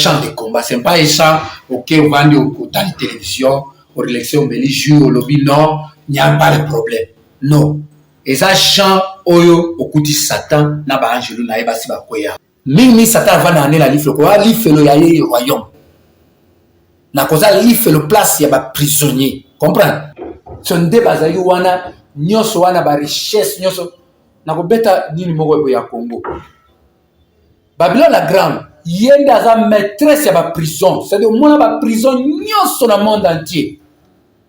champ de combat, c'est pas un champ oke ovandi otali télévision, orelaxe, omeli jus, olobi non, n'y a pas de problème. Non, eza champ oyo okuti Satan na baangelu na ye basi bakweya mingi. Satan avandaka nde na lifelo, koya lifelo ya ye royaume nakoza lifelo, place ya baprisonnier, comprendre? So nde bazalaki wana nyonso wana, barichesse nyonso. Nakobeta nini moko eboye ya Congo, Babylone la Grande, ye nde aza maîtresse ya baprison, c'est-à-dire omona baprison nyonso na monde entier,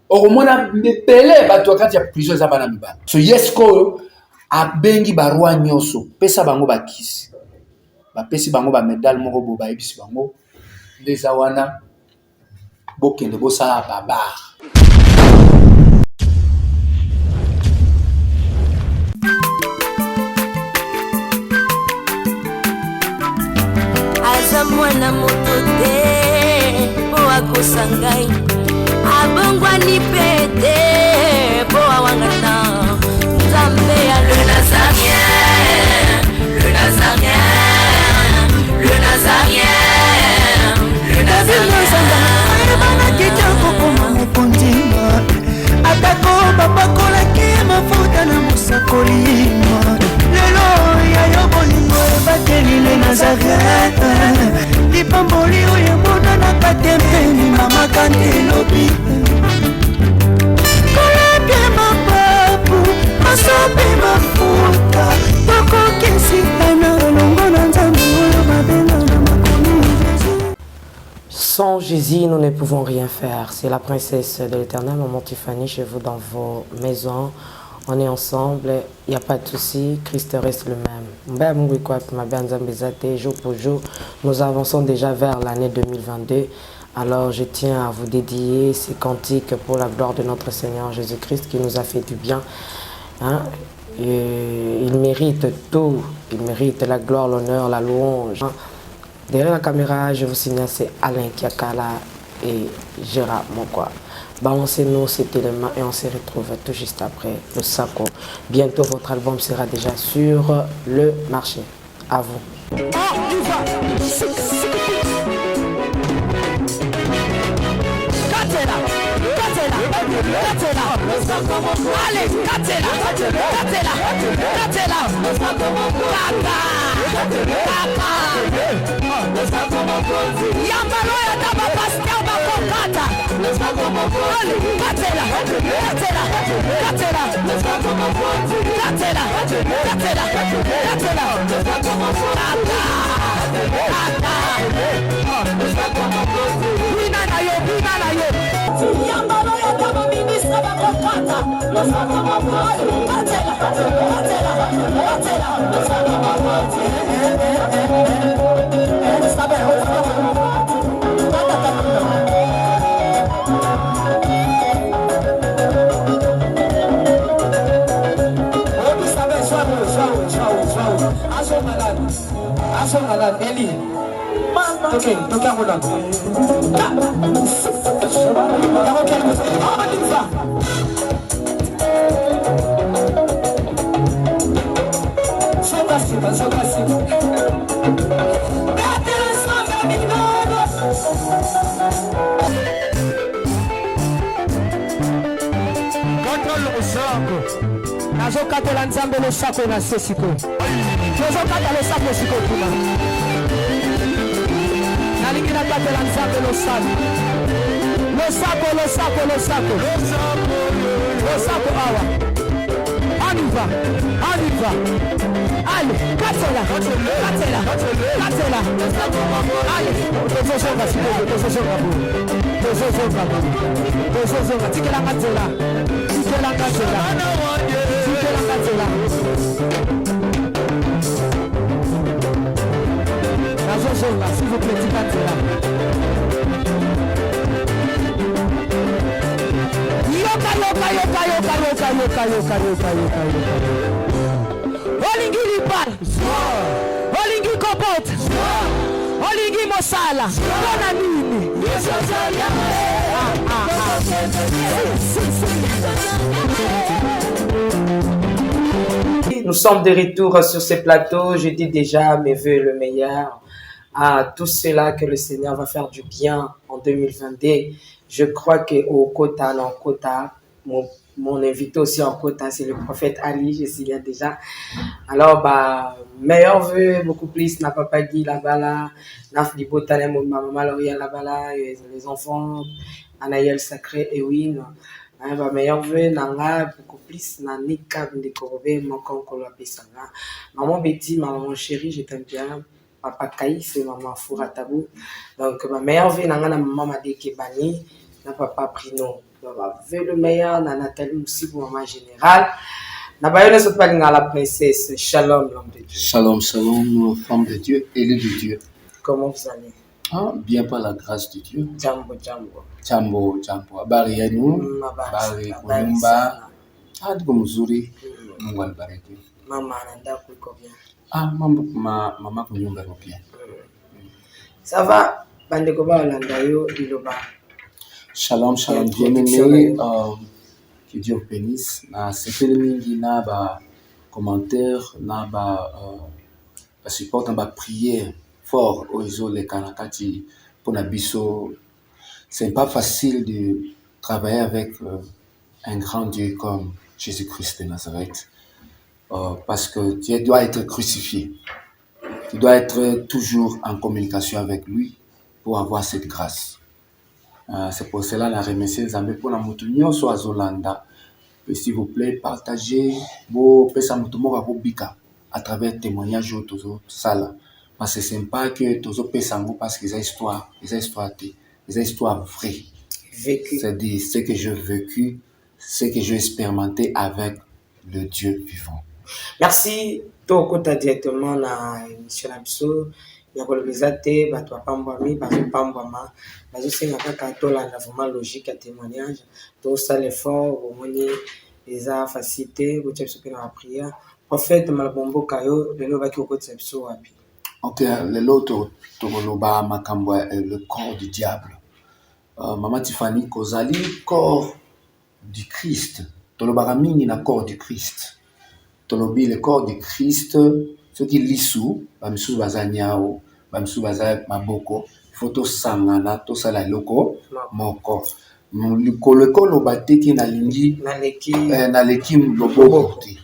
okomona ebele bato ya kati ya prison eza bana mibale. So ye sikoyo abengi baroi nyonso, pesa bango bakisi, bapesi bango bamédaille moko boye, bayebisi bango nde eza wana, bokende bosala babar. Aza mwana moto te mpo akosa ngai, abongwani mpe te mpo awangana Nzambe ya le Nazarien, le Nazarien, le Nazarien, le Nazarien. Ayebanaki te kokoma mokonzi, atako bapakolaki mafuta na mosakoli. Lelo ya yo bolingo ebateli le Nazaret, lipamboli oyo emonanaka te mpeni mama kante elobi kolapie mapapu masopi mafuta tokokesitana elongo na Nzambe oyo babenga na makomi Jésus. Sans Jésus, nous ne pouvons rien faire. C'est la princesse de l'Éternel, Maman Tiffany, chez vous dans vos maisons. On est ensemble, il n'y a pas de souci, Christ reste le même. Mba Mungu iko wapi, mabe ya Nzambe eza te. Jour pour jour, nous avançons déjà vers l'année 2022. Alors je tiens à vous dédier ces cantiques pour la gloire de notre Seigneur Jésus-Christ qui nous a fait du bien. Hein? Et il mérite tout. Il mérite la gloire, l'honneur, la louange. Derrière la caméra, je vous signale, c'est Alain Kiakala et Gérard Mokwa. Balancez-nous cet élément et on se retrouve tout juste après le Sako. Bientôt, votre album sera déjà sur le marché. À vous. On y va. Katela, katela, katela. Allez, katela, katela, katela. Kaka, kaka. Yambalo ya taba pasteur bakokata. Allez, katela, katela, katela. Katela, katela, katela. Kaka, kaka. Bina na yo, bina na yo. Yambalo ya taba ministre bakokata. Allez, katela, katela, katela. Sabe, kata, kata. Obisabe, zwa zwa zwa zwa. Azo malade. Azo malade. Eli. Toke, toke yango na. Yango kele. On y va. Zonga nsima, zonga nsima. Betela Nzambe minano. Kata losako. Nazokatela Nzambe losako na se sikoyo. Tozokata losako sikoyo kuna. Nalingi nakatela Nzambe losako, losako, losako, losako, losako awa. On y va, on y va. Allez, katela, katela, katela. Allez, tozozonga sikoyo, tozozonga boye, tozozonga boye, tozozonga. Tikelanga nzela, tikelanga nzela, tikelanga nzela. Nazozonga, s'il vous plaît, tika nzela. Yoka, yoka, yoka, yoka, yoka, yoka, yoka, yoka, yoka, yoka. Olingi libala, olingi kobota, olingi mosala, mpona nini? Ah, ah, ah. Si, si, si. Nous sommes de retour sur ce plateau. Je dis déjà mes voeux le meilleur. À tout cela que le Seigneur va faire du bien en 2022. Je crois que au quota, non, quota, mon invité aussi en quota, c'est le prophète Ali, je signale déjà. Alors, bah, meilleurs vœux, beaucoup plus, na papa Guy là-bas là, na Libota, ma maman Lauria là-bas là, et les enfants, Anaël Sacré, Ewin. Hein, ba meilleurs vœux na nga beaucoup plus na Nika ndeko Robe moko nkolo apesa nga. Maman Betty, ma maman chérie, je t'aime bien. Papa Kaïs et maman Foura Tabou. Donc, ba meilleurs vœux na nga na maman Madeke Bani, na papa Prino. Donc, ba vœux le meilleur na Nathalie Moussibou, maman générale. Na bayo nyonso balinga la princesse. Shalom, l'homme de Dieu. Shalom, shalom, femme de Dieu, élu de Dieu. Comment vous allez? Ah, bien par la grâce de Dieu. Jambo, jambo. Jambo, jambo. Habari yenu? Habari Habari kunyumba? Ah, tuko mzuri. Mungu alibariki. Mama na ndako iko bien? Ah, mambo mama kunyumba iko bien. Ça va, bandeko baolanda yo liloba. Shalom, shalom, Introduction bien-aimé. na yo. Que Dieu vous bénisse. Na sepeli mingi na ba commentaire, na ba support, na ba prière fort oyo ezoleka na kati mpona biso. C'est pas facile de travailler avec un grand Dieu comme Jésus-Christ de Nazareth. Parce que tu dois être crucifié. Tu dois être toujours en communication avec lui pour avoir cette grâce. C'est pour cela na remercier Nzambe mpona motu nyonso azolanda. S'il vous plaît, partagez, bopesa motu moko akobika à travers témoignage oyo tozosala. Parce que c'est pas que tozopesa yango parce que eza histoire, eza histoire te, eza histoire vraie. Vécu. C'est-à-dire ce que j'ai vécu, ce que j'ai expérimenté avec le Dieu vivant. Merci. Tokota directement na émission na biso ya koloba eza te. Bato bapambwami, bazopambwama, bazosenga kaka tolanda vraiment logique ya témoignage, tosala effort. Bomoni eza facile te, botia biso mpe na baprière. Prophète maloba mboka yo lelo obaki kokotisa biso wapi? Ok, lelo tokoloba makambo ya le corps du diable. Mama Tiffany, kozali corps du Christ. Tolobaka mingi na corps du Christ. Tolobi le corps du Christ, soki lisu, bamisusu baza nyao, bamisusu baza maboko, il faut tosangana, tosala eloko moko. Likolo ekoloba te ke nalingi naleki naleki loboko te.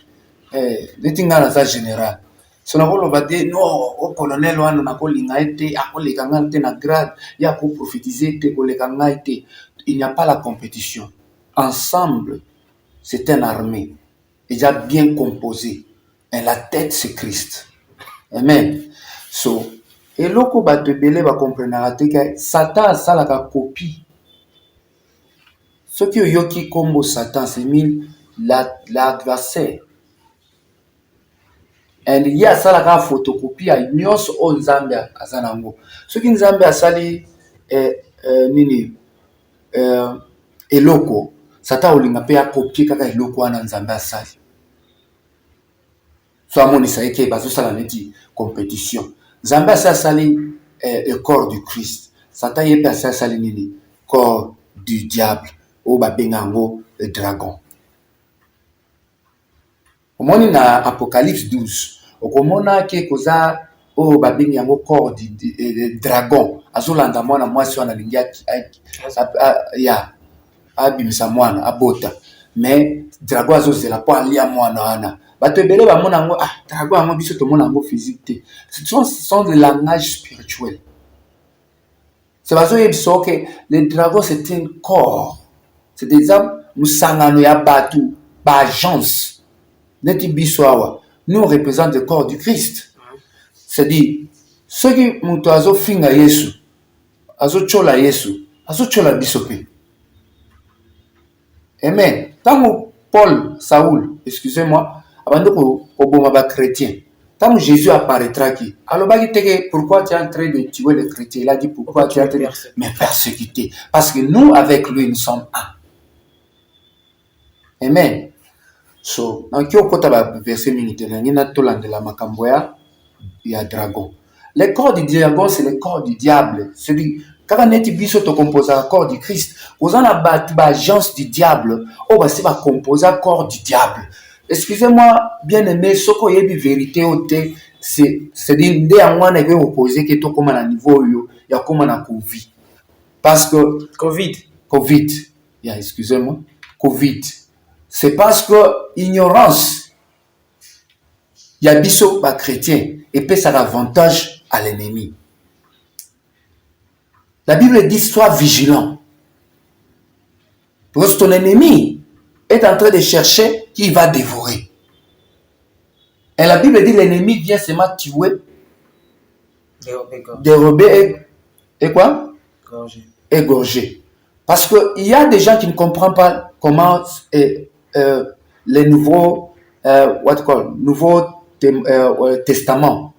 Neti ngai naza général, so nakoloba te no o colonel wana nakolinga ye te, akoleka ngai te na grade, ye akoprophétise te koleka ngai te. Il n'y a pas la compétition. Ensemble, c'est un armée déjà bien composé et la tête, c'est Christ. Amen. So eloko bato ebele bakomprenaka te ke Satan asalaka copie. Soki oyoki nkombo Satan, c'est mille l'adversaire and ye asalaka photocopie ya nyonso oyo Nzambe aza nango. Soki Nzambe asali nini, eloko, Satan olinga mpe akopie kaka eloko wana Nzambe asali. So amonisa ye ke bazosala neti compétition. Nzambe asi asali corps du Christ, Satan ye mpe asi asali nini, corps du diable, oyo babenga yango dragon. Omoni na Apocalypse 12, okomona ke koza oyo babengi yango corps du dragon, azolanda mwana mwasi wana, alingi ya abimisa mwana, abota, mais dragon azozela mpo alia mwana wana. Bato ebele bamona yango, ah, dragon yango, biso tomona yango physique te. Ce sont des langages spirituels. C'est bazoyebisa ke le dragon, c'est un corps, c'est eza mosangano ya bato, baagence neti biso awa. Nous, on représente le corps du Christ. C'est-à-dire soki moto azofinga Yesu, azotyola Yesu, azotyola biso mpe. Amen. Ntango Paul, Saoul, excusez-moi, abandi koboma bachrétien, ntango Jésus apparaîtraki, alobaki te ke pourquoi tu es en train de tuer les chrétiens. Il a dit: pourquoi tu es en train de me persécuter? Parce que nous, avec lui, nous sommes un. Amen. So nakoki okota baverset mingi te, nangi natolandela makambo ya dragon. Le corps du dragon, c'est le corps du diable. Celui kaka neti biso tokomposaka corps du Christ, koza na bato, baagence du diable oyo basi bakomposa corps du diable. Excusez-moi, bien aimé, soki oyebi vérité oyo te. C'est-à-dire nde yango wana ekoki kokoze ke tokóma na niveau oyo ya kóma na Covid, parce que Covid. Covid, yeah, excusez-moi, Covid, c'est parce que ignorance ya biso bachrétien epesaka avantage à l'ennemi. La Bible dit: sois vigilant, parce que ton ennemi est en train de chercher qui va dévorer. Et la Bible dit: l'ennemi vient seulement tuer, dérober, dérober et quoi? Égorger. Égorger. Parce qu'il y a des gens qui ne comprennent pas comment le nouveau, what call, nouveau Testament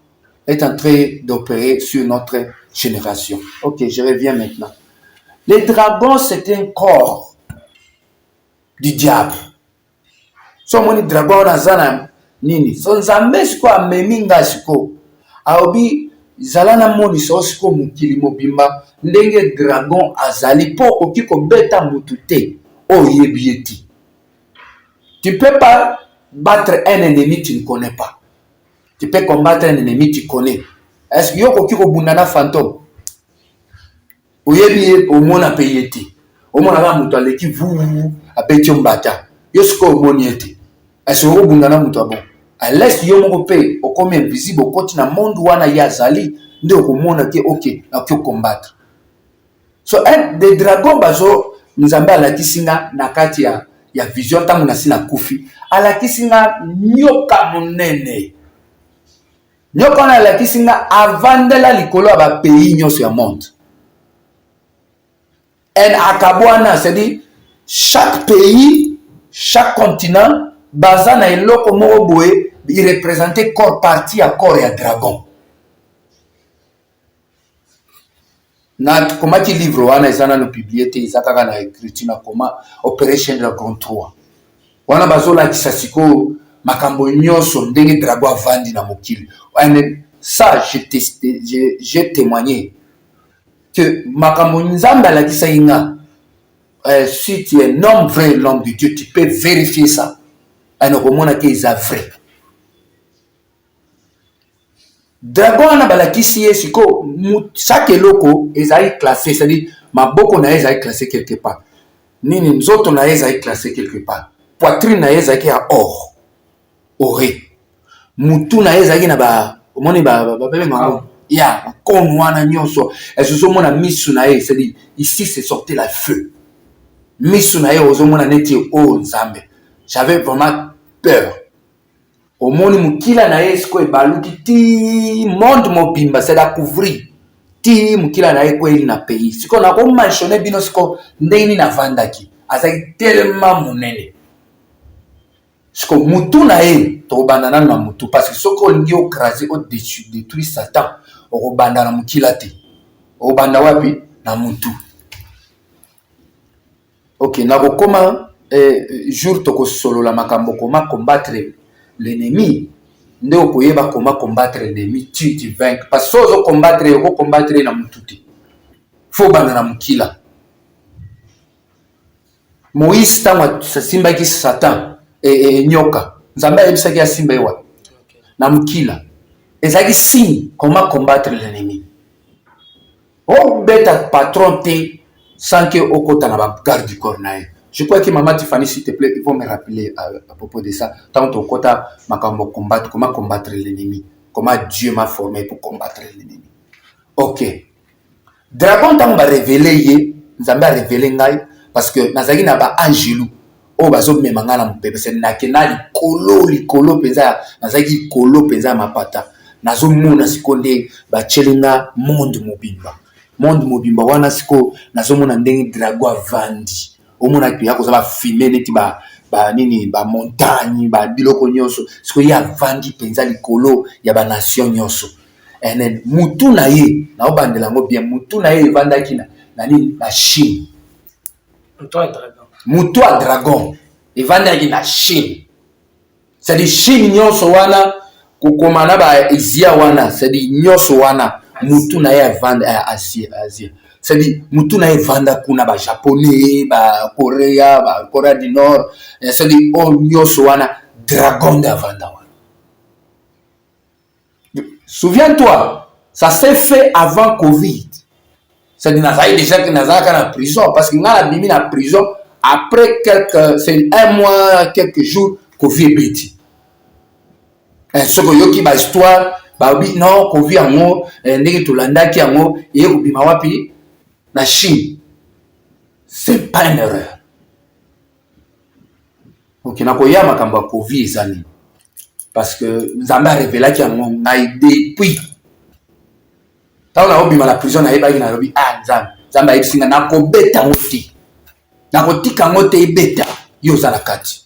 est en train d'opérer sur notre génération. Ok, je reviens maintenant. Les dragons, c'est un corps du diable. So omoni dragon wana aza na nini? So Nzambe sikoyo amemi nga sikoyo, alobi zala namonisa oyo sikoyo mokili mobimba ndenge dragon azali, mpo okoki kobeta motu te oyo oyebi ye te. Tu peux pas battre un ennemi tu ne connais pas. Tu peux combattre un ennemi tu connais. Est ce que yo okoki kobunda na fantôme? Oyebi ye, omona mpe ye te. Omona kaka moto aleki vuvu, abeti yo mbata. Yo sikoyo omoni ye te, est-ce okobunda na moto abon? Alese yo moko mpe okomi invisible, okoti na monde wana ye azali, nde okomona ke ok, nakoki ocombattre. So un des dragons bazo, Nzambe alakisi nga na kati ya vision, ntango nasi nakufi, alakisi nga nyoka monene. Nyoka wana alakisi nga avandela likolo ya bapays nyonso ya monde en akabwana, c'est-à-dire chaque pays, chaque continent baza na eloko moko boye ireprésente corps, partie ya corps ya dragon. Nakomaki livre wana, eza nano publié te, eza kaka na écriture. Nakoma Operation Dragon 3. Wana bazolakisa sikoyo makambo nyonso ndenge dragon avandi na mokili. And ça, j'ai témoigné que makambo Nzambe alakisaki nga, si tu es un homme vrai, l'homme de Dieu, tu peux vérifier ça and okomona ke eza vrai. Dragon wana balakisi ye sikoyo, chaque eloko ezali classé, c'est-à-dire maboko na ye ezali classé quelque part, nini, nzoto na ye ezali classé quelque part, poitrine na ye ezalaki ya or doré, mutu na ye ezalaki na ba, omoni, babengango ya bakone wana nyonso. Ozomona misu na ye, c'est-à-dire ici c'est sorti la feu, misu na ye ozomona neti oyo Nzambe. J'avais vraiment peur. Omoni mokila na ye sikoyo ebaluki ti monde mobimba, c'est à couvrir ti mokila na ye ekweli na pays. Sikoyo nakomentionne bino sikoyo ndenge nini avandaki, azalaki tellement monene. Sikoyo mutu na ye, tokobanda nano na mutu, parce que soki olingi ocrase, odétruire Satan, okobanda na mokila te. Okobanda wapi? Na mutu. Ok, nakokoma jour tokosolola makambo koma combattre l'ennemi, nde okoyeba koma combattre l'ennemi, tu vaincre, parce que so ozocombattre, okocombattre na mutu te, fo obanda na mokila. Moïse, ntango asimbaki Satan, nyoka, Nzambe ayebisaki asimba ye wapi? Na mokila. Ezalaki signe comment combattre l'ennemi. Obeta patron te sans que okota na bagarde du corps na ye. Je crois que Maman Tiffany, s'il te plaît, il faut me rappeler à propos de ça tant okota makambo combattre, comment combattre l'ennemi, comment Dieu m'a formé pour combattre l'ennemi. Ok, dragon, ntango barévéler ye, Nzambe arévéler ngai, parce que nazalaki na baangelu oyo bazomema ngai na mopepe, se nakenda likolo, likolo mpenza, nazalaki likolo mpenza ya mapata. Nazomona sikoyo nde batieli nga monde mobimba. Monde mobimba wana sikoyo nazomona ndenge dragon avandi, omona ya koza bafumée neti banini, bamontagne, babiloko nyonso. Sikoyo ye avandi mpenza likolo ya banation nyonso. Ene mutu na ye, naobandela yango bien, mutu na ye evandaki na nini? Na Chine. Mutu ya dragon evandaki na Chine, c'est-à-dire Chine nyonso wana, kokoma na baAsia wana, c'est-à-dire nyonso wana mutu na ye avanda Asie, Asie, c'est-à-dire mutu na ye evanda kuna, bajaponais, bakorea, bakorea du Nord, c'est-à-dire oyo nyonso wana dragon nde avanda wana. Souviens-toi, ça s'est fait avant Covid. C'est-à-dire, nazalaki déjà que nazalaka na prison, parce que ngai nabimi na prison après quelques, c'est un mois, quelques jours, Covid ebeti. Eh, soki oyoki ba histoire, balobi non, Covid yango, eh, ndenge tolandaki yango, eye kobima wapi? Na Chine. C'est pas une erreur. Ok, nakoya makambo ya Covid eza nini? Parce que Nzambe arevelaki yango ngai depuis. Ntango nakobima na prison, nayebaki, nalobi: ah Nzambe, Nzambe ayebisi ngai nakobeta yango te, nakotika yango te ebeta yo, oza na kati.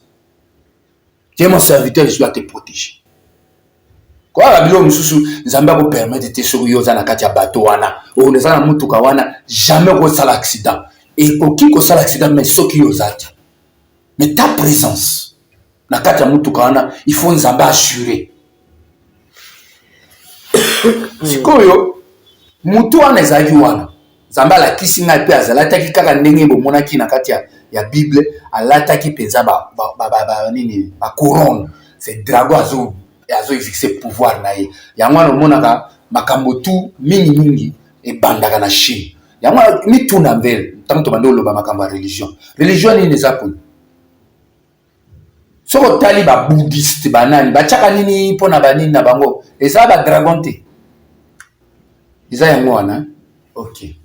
Tu es mon serviteur, je dois te protéger. Koyaka biloko mosusu, Nzambe akopermettre te. Soki yo oza na kati ya bato wana, oyo oza na motuka wana, jamais okosala accident. Ekoki kosala accident, mais soki yo oza te. Mais ta présence na kati ya motuka wana, il faut Nzambe assure. Sikoyo mutu wana ezalaki wana, Nzambe alakisi ngai mpe azalataki kaka ndenge bomonaki na kati ya Bible. Alataki mpenza nini, bacouronne. C'est dragon azo exercer pouvoir na ye. Yango wana omonaka makambo tu mingimingi ebandaka na Chine. Yango wana mituna mbele, ntango tobandi oloba makambo ya religion, religion nini eza kuna? Soki otali babouddhiste, banani batiaka nini mpona banini na bango, eza badragon te, eza yango wana. Ok,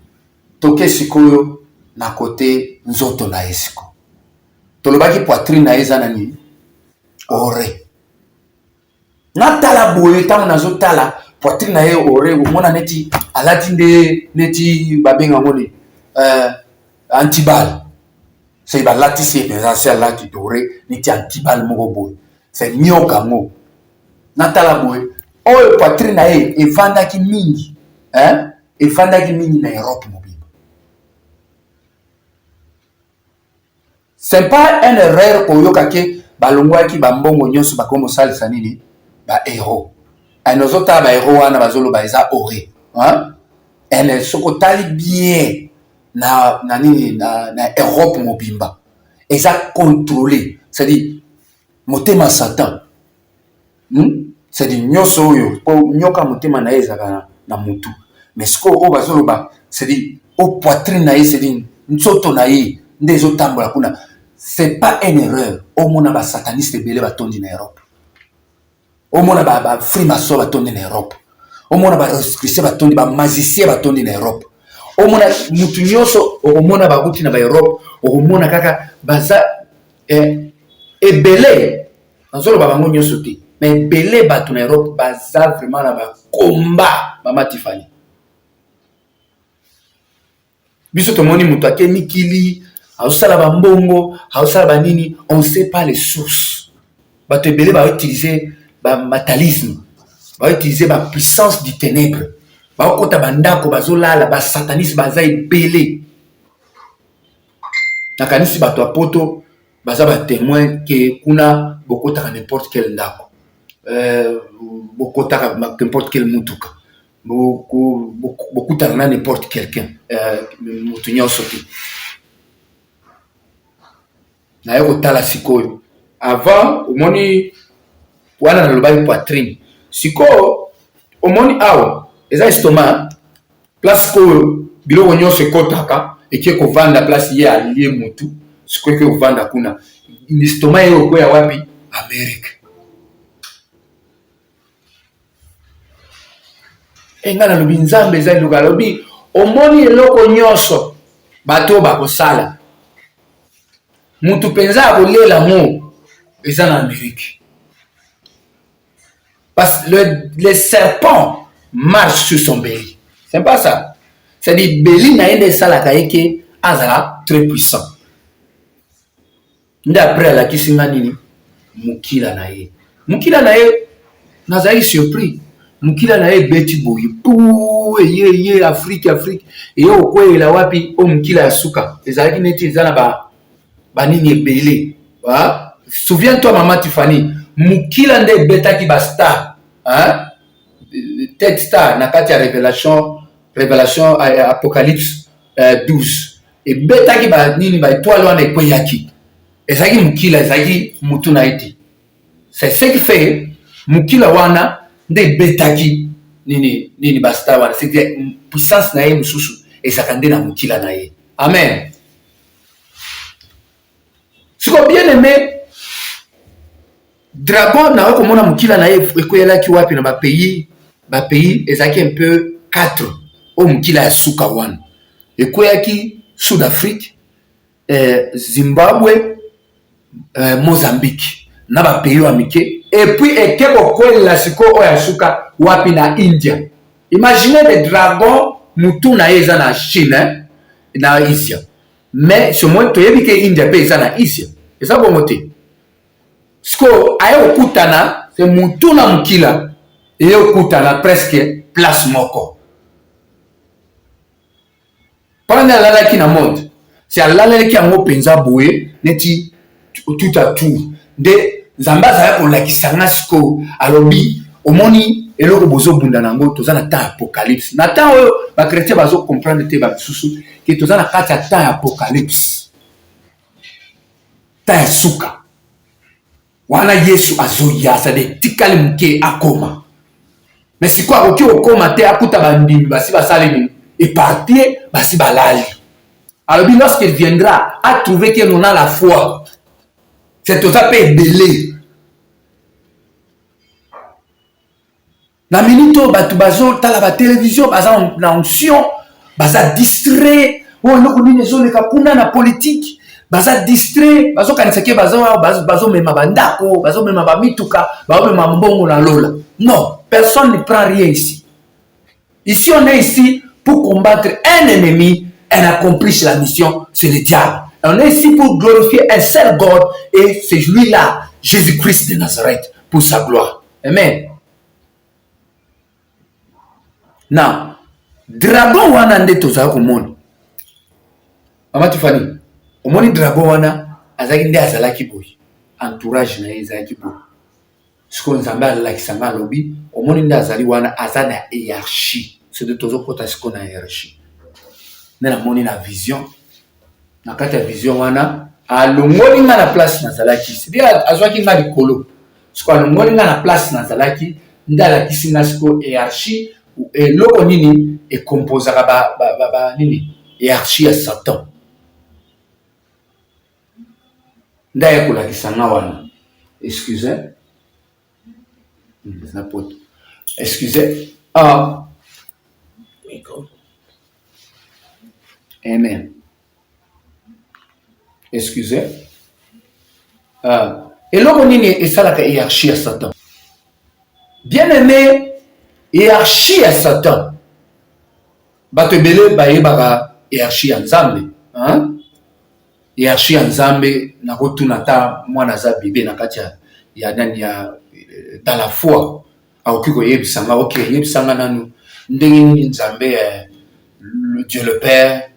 toke sikoyo na kote nzoto na ye. Siko tolobaki poitrine na ye eza na nini? Or natala boye, ntango nazotala poitrine na ye or, omona neti alati nde neti babenga yango nini, anti-balles. Soki balatisi ye mpenza, se alati doré neti anti-balles moko boye, se nyoka yango. Natala boye, oyo poitrine na ye evandaki mingi, hein? Evandaki mingi na Europe mobimba. C'est pas une erreur koyoka ke balongwaki bambongo nyonso, bakomi kosalisa nini, baeuro. Ene ozotala baeuro wana, bazoloba eza or, hein? Ene soki otali bien na nini, na Europe mobimba eza contrôlé, c'est-à-dire motema Satan, C'est-à-dire nyonso oyo, po nyoka motema na ye ezalaka na mutu. Mais sikoyo oyo bazoloba, c'est-à-dire o poitrine na ye, c'est-à-dire nzoto na ye nde ezotambola kuna. C'est pas une erreur omona basataniste ebele batondi na Europe, omona bafranc-maçon batondi na Europe, omona barosicrucien batondi, bamagicien batondi na Europe, omona mutu nyonso, okomona bakuti na baEurope, okomona kaka baza ebele. Nazoloba bango nyonso te, mais ebele bato na Europe baza vraiment na bakomba. Mama Tifani, biso tomoni moto ake mikili, azosala bambongo, azosala banini, on sait pas les sources. Bato ebele bautilize bamatalisme, bautilize bapuissance du ténèbre, baokota bandako, bazolala. Basataniste baza ebele. Nakanisi bato ya poto baza batémoin ke kuna bokotaka n'importe quel ndako, bokotaka n'importe quel mutuka, bokutana na n'importe quelqu'un, moto nyonso te. Naye kotala sikoyo, avant omoni wana nalobaki poitrine, sikoyo omoni awa eza estomac, place oyo biloko nyonso ekɔtaka, eke kovanda place ye alie motu. Sikoyo eke kovanda kuna, estomac ye okwea wapi? Amerike. E ngai nalobi Nzambe eza eloko. Alobi omoni eloko nyonso bato oyo bakosala, mutu mpenza akolela ngo eza na Amerike, parce que le serpent marche sur son belly. C'est pas ça? C'est-à-dire belly na ye nde esalaka ye ke azala très puissant. Nde après alakisi nga nini? Mokila na ye. Mokila na ye, nazalaki surpris. Mokila na ye ebeti boye pu, eye eye Afrique, Afrique eye kokweyela wapi? Oyo mokila ya suka ezalaki neti eza na banini ebele. Souviens toi, mama Tiffany, mokila nde ebetaki bastar, tête star na kati ya Révélation, Apocalypse 12. Ebetaki banini, baétoile wana ekweyaki, ezalaki mokila, ezalaki mutu na ye te. C'est ce qui fait mokila wana nde ebetaki. nini nini bastar wana, c'est puissance na ye mosusu ezalaka nde na mokila na ye. Amen. Siko bien aimé, dragon naye komona mokila na ye ekweyelaki wapi? Na bapays. Bapays ezalaki un peu 4 oyo mokila ya suka wana ekweyaki: Sud Afrique, Zimbabwe, Mozambique na bapays oyo ya mike. Et puis eke kokwelela sikoyo oyo ya suka wapi? Na India. Imagine, le dragon, mutu na ye eza na Chine, eh? Na Asia. Mais somo toyebi ke India mpe eza na Asia, eza bongo te? Sikoyo aye kokutana, se mutu na mokila eye kokutana presque place moko. Mpona nde alalaki na monde, se alalelaki yango mpenza boye neti tout à tout. Nde Nzambe azalaki kolakisa nga sikoyo, alobi: omoni eloko bozobunda na yango? Toza na temps ya apocalypse. Na temps oyo bachrétien bazocomprendre te, bamisusu, ke toza na kati ya temps ya apocalypse, temps ya suka wana. Yesu azoya, azali etikali moke akoma. Mais sikoyo akoki kokóma te, akuta bandimi basi basali nini? Éparpillé, basi balali. Alobi lorsqu'il viendra a trouver que l'on a la foi. C'est toza mpe ebele na minute oyo. Bato bazotala batelevizio, baza na onction, baza distrait. Oyo eloko nini ezoleka kuna na politike? Baza distrait, bazokanisa ke bazomema bandako, bazomema bamituka, bazomema mbongo na lola. Non, personne ne prend rien ici. Ici, on est ici pour combattre un ennemi et accomplir la mission, c'est le diable. On est ici pour glorifier un seul God et c'est lui-là, Jésus-Christ de Nazareth, pour sa gloire. Amen. Na dragon wana nde tozala komona. Mama Tifani, omoni dragon wana azalaki nde azalaki boye, entourage na ye ezalaki boye. Sikoyo Nzambe alakisa nga, alobi: omoni nde azali wana, aza na hiérarchie. Soki tozokɔta sikoyo na hiérarchie, nde namoni na vision. Na kati ya vision wana, alongoli nga na place nazalaki, c'est-à-dire azwaki nga likolo. Sikoyo alongoli nga na place nazalaki, nde alakisi nga sikoyo hiérarchie, eloko nini ekomposaka ba, ba, ba, ba, nini, hiérarchie ya Satan. Nde aye kolakisa nga wana. Excuse, na poto, excuse. Ah. Amen. Excuse. Eloko nini esalaka hiérarchie ya Satan? Bien aimé, hiérarchie ya Satan, bato ebele bayebaka hiérarchie ya Nzambe, hein? Hiérarchie ya Nzambe, nakotuna ata mwana aza bebe na kati ya nani, ya dans la foi, akoki koyebisa nga: ok, yebisa nga nanu ndenge nini Nzambe, Dieu le Père,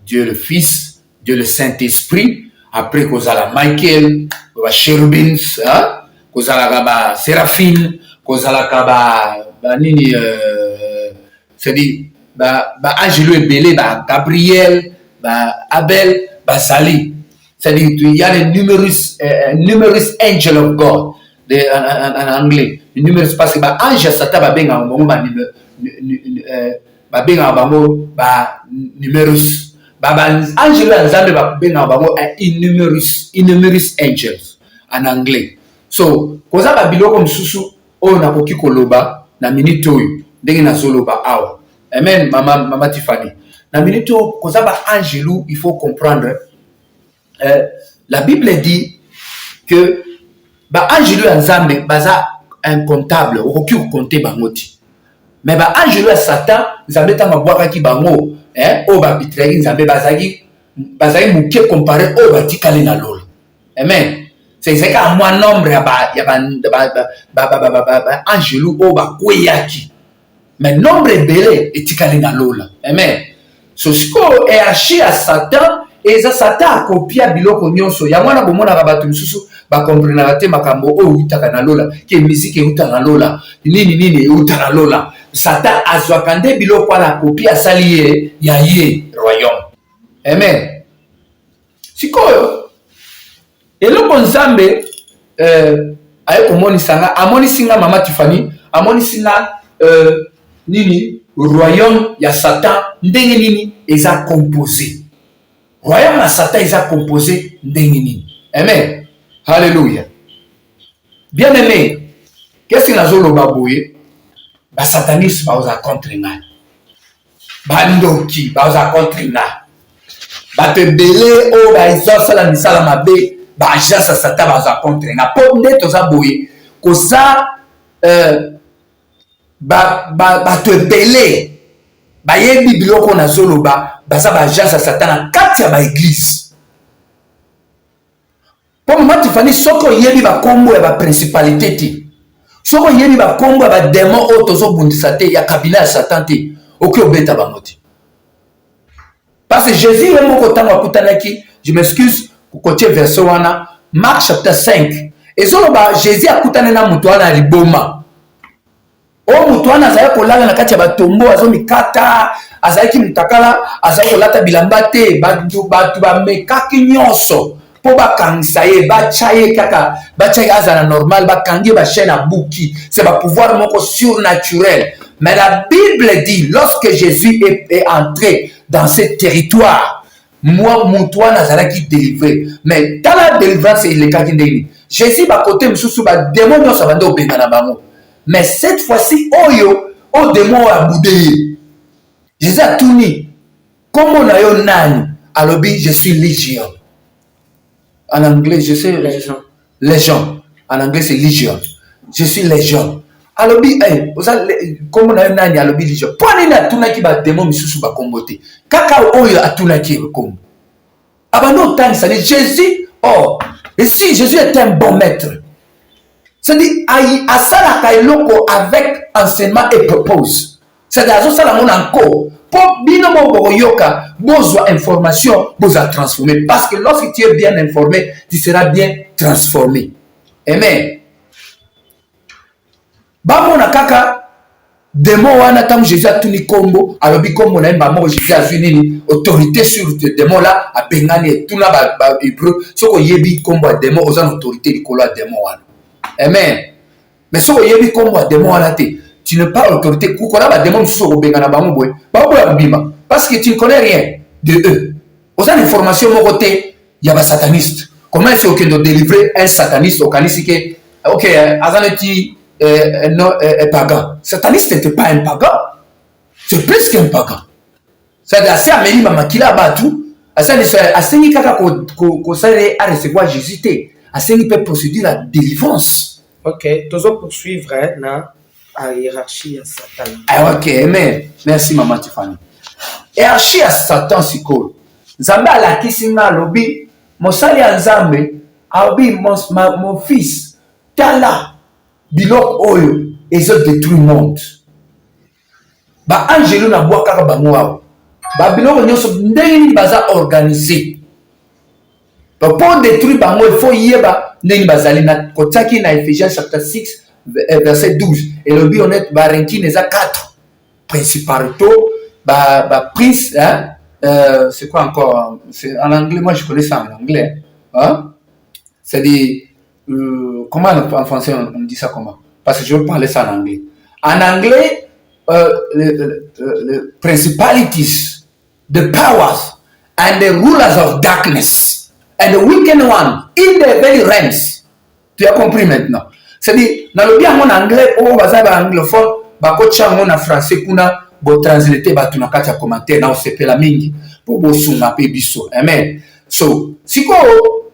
Dieu le Fils, Dieu le Saint-Esprit, après kozala Michael, bachérubins, kozalaka baséraphine, kozalaka banini, c'est-à-dire baangelo ebele, bagabriel, baabel bazali. C'est-à-dire il y a les numerous angel of God en anglais, numerous, parce que baange ya Satan babengaka bango, babengaka bango ba numerous. Baangelo ya Nzambe babengaka bango innumerous angels en anglais. So koza babiloko mosusu oyo nakoki koloba na minute oyo ndenge nazoloba awa. Amen. Mama Tifani, na minute oyo koza baangelu, il faut comprendre, la Bible dit que baangelu ya Nzambe baza incomptable, okoki kocompter bango te. Mais baangelu ya Satan, Nzambe ntango abwakaki bango, oyo babetrayaki Nzambe, bazalaki moke comparé oyo batikali na lola. Amen. C'est ezalaki kaka mwa nombre ya baangelu oyo bakweyaki, mais nombre ebele etikali na lola. Amen. So sikoyo hiérarchie ya Satan eza, Satan akopia biloko nyonso. Yango wana bomonaka bato mosusu bakomprenaka te makambo oyo eutaka na lola, ke miziki euta na lola, nini nini euta na lola. Satan azwaka nde biloko wana, akopi, asali ye ya ye royaume. Amen. Sikoyo eloko Nzambe aye komonisa nga, amonisi nga, mama Tifani, amonisi nga. nini royaume ya Satan ndenge nini eza compose. Royaume ya Satan eza compose ndenge nini. Amen. Alléluia. Bien aimé, qu'est-ce que nazoloba boye? Ba satanistes baoza contre ngai. Bandoki baoza contre ngai. Bato ebele oyo bazosala misala mabe, ba agence ya Satan baza contre ngai. Po nde toza boye, koza euh, bato ba, ba ebele bayebi biloko nazoloba, baza ba agence ya Satan na kati ya ba eglise. Po mama Tiffany, soki oyebi ba kombo ya ba principalite te, soki oyebi ba kombo ya ba demon oyo tozobundisa te, ya cabinet ya Satan te, okoki obeta bango te. Parce que Jésus ye moko ntango akutanaki, je m'excuse kotie verset wana, Marc chapitre 5, ezoloba Jésus akutani na moto wana ya liboma. Oyo moto wana azalaki kolala na kati ya batombo, azomikata, azalaki mutakala, azalaki kolata bilamba te, bato bato bamekaki nyonso mpo bakangisa ye, batya ye kaka, batya ye azala normal, bakangi ye bachaîne abuki. C'est ba pouvoir moko surnaturel. Mais la Bible dit, lorsque Jésus est, est entré dans ce territoire, moi moto wana azalaki délivré. Mais tala délivrance elekaki ndenge nini? Jésus bakote mosusu bademo nyonso abandi obengana bango. Mais cette fois-ci oyo oyo démon oyo abude ye. Jésus atuni kombo na yo nani? Alobi je suis Légion. En anglais, je sais Légion. Légion. En anglais c'est Légion. Je suis Légion. Alobi eh oza kombo na yo nani? Alobi Légion. Mpo nini atunaki ba démon misusu ba kombo te? Kaka oyo atunaki ye kombo. Abandi otangisa ni Jésus. Oh, et si Jésus est un bon maître, c'est-à-dire asalaka eloko avec enseignement et propose. C'est-à-dire azosala yango na nko mpo bino moko bokoyoka, bozwa information, bozala transformé. Parce que lorsque tu es bien informé, tu seras bien transformé. Amen. Bamona kaka démon wana ntango Jésus atuni kombo, alobi kombo na ye mbala moko. Jésus azwi nini? Autorité sur ce démon là, abengani etuna ba, ba hébreu. Soki oyebi kombo ya démon, oza na autorité likolo ya démon wana. Amen. Mais soki oyebi kombo ya démon wana te, tu n'es pas autorité. Kukola ba démon mosusu okobengana bango boye, baboya kobima parce que tu ne connais rien de eux. Oza na information moko te ya ba sataniste. Comment est-ce okende odélivrer un sataniste? Okanisi ke ok, aza neti non, pagan. Sataniste n'était pas un pagan, c'est plus qu'un pagan. C'est-à-dire asi ameli bamakila ya bato, asengi kaka kosalela ye arecevoir Jésus te, asengi mpe procédure ya délivrance. Ok, tozo poursuivre na hiérarchie ya Satan. Ah, ok, amen. Merci mama Tiffany. Hiérarchie ya Satan sikoyo. Nzambe alakisi nga, alobi mosali ya Nzambe, alobi mon, mon fils, tala biloko oyo ezo détruire monde. Ba angelo na bwakaka bango awa. Ba biloko nyonso ndenge nini baza organisé. Donc pour détruire bango, il faut yeba ndenge bazali na kotiaki na Ephésiens chapitre 6 verset 12. Elobi honnête ba rankine eza 4 principautés, ba ba prince, hein, c'est quoi encore? C'est en anglais, moi je connais ça en anglais, hein? C'est-à-dire comment en français on dit ça comment? Parce que je veux parler ça en anglais. En anglais, le principalities, the powers and the rulers of darkness and the wicked one in the very realms. Tu as compris maintenant? C'est-à-dire, nalobi yango na anglais, oyo baza ba anglophone bakotia yango na français kuna, botranslate bato na kati ya commentaire na osepela mingi mpo bosunga mpe biso. Amen. So sikoyo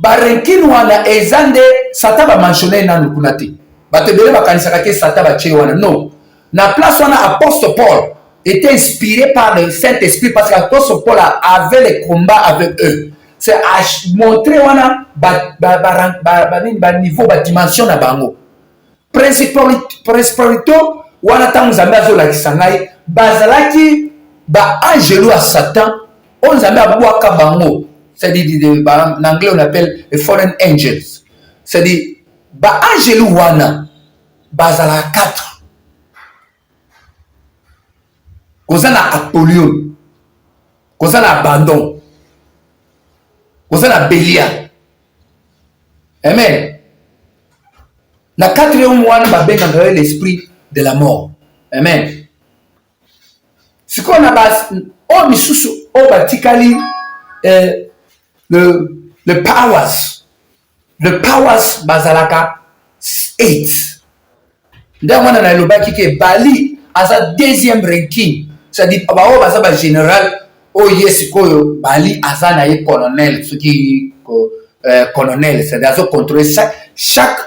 barenkine wana eza nde Satan bamentionne nanu kuna te. Bato ebele bakanisaka ke Satan batie wana. Non, na place wana apôtre Paul était inspiré par le Saint-Esprit, parce que apôtre Paul avait le combat avec eux. C'est à montrer wana ba ba ba ba ba nini, ba niveau, ba dimension na bango. Principalité wana, ntango Nzambe azolakisa ngai, bazalaki baangelo ya Satan oyo Nzambe abwaka bango. C'est-à-dire en anglais on appelle les fallen angels. C'est-à-dire baangelo wana bazalaka 4. Koza na Apollyon, koza na Abandon, koza na Belia. Amen. Na quatrième wana babengaka yo l'esprit de la mort. Amen. Sikoyo na ba oyo misusu oyo batikali eh, le powers, le powers bazalaka 8. Nde yango wana nalobaki ke Bali aza deuxième ranking, c'est-à-dire baoyo baza ba général oyo ye sikoyo Bali aza na ye colonel, soki colonel, c'est-à-dire azo contrôler chaque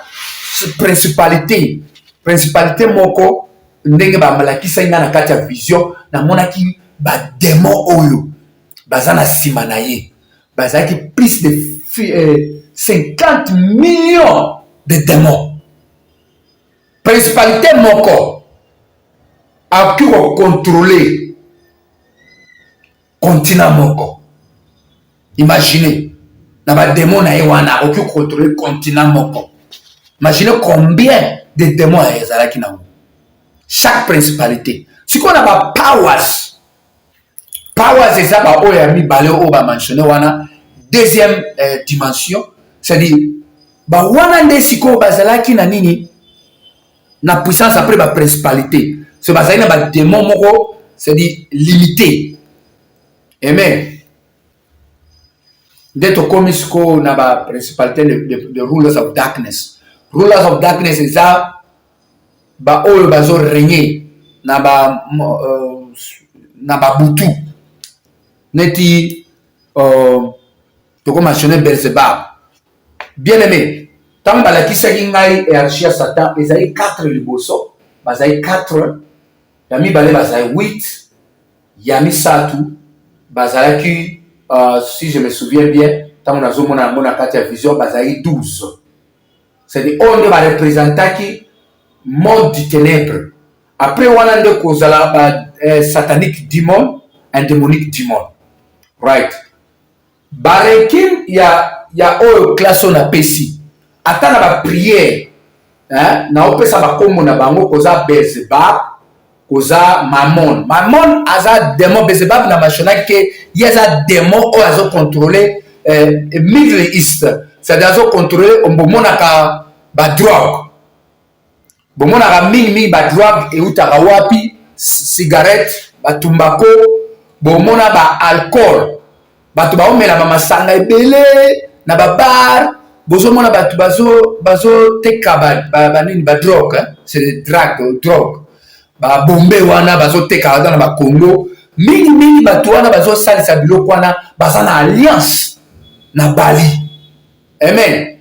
principalité moko. Ndenge bamalakisaki nga na kati ya vision, namonaki ba démon oyo baza na nsima na ye, bazalaki plus de 50 millions de démons. Principalité moko akoki kocontrôler continent moko. Imaginez, na ba démon na ye wana akoki kocontrôler continent moko. Imaginez combien de démons ezalaki nango chaque principalité. Sikoyo na ba powers, powers eza ba oyo ya mibale oyo ba mentionné wana, deuxième dimension, c'est-à-dire ba wana nde sikoyo bazalaki na nini, na puissance après ba principalité. So bazalaki na ba démon moko, c'est-à-dire limité. Amen. Nde tokomi sikoyo na ba principalité de rulers of darkness. Rulers of darkness eza ba oyo bazo régner na ba butu, neti toko mentionner Beelzebub. Bien aimé, ntango balakisaki ngai hiérarchie ya Satan, ezali 4 liboso, bazali 4, ya mibale bazali 8, ya misato bazalaki, si je me souviens bien, ntango nazomona yango na kati ya vision, bazali 12. C'est-à-dire oyo nde bareprésentaki monde du ténèbre. Après wana nde kozala ba satanic demon and demonic demon, right? Baranking ya oyo classe oyo napesi, ata na baprière, hein, naopesa bakombo na bango, koza Beelzebub, koza Mamon. Mamon aza démon. Beelzebub na mentionnaki ke ye aza démon oyo azocontrôle Middle East, c'est-à-dire azocontrôle, bomonaka badrogue, bomonaka mingimingi badrogue eutaka wapi? Cigarette, batumbako, bomona baalcool, bato baomela bamasanga ebele na babar, bozomona bato bazoteka banini, badrogue, c'est drogue, babombe wana bazoteka, baza na bakongo mingimingi. Bato wana bazosalisa biloko wana, baza na alliance na Bali. Amen.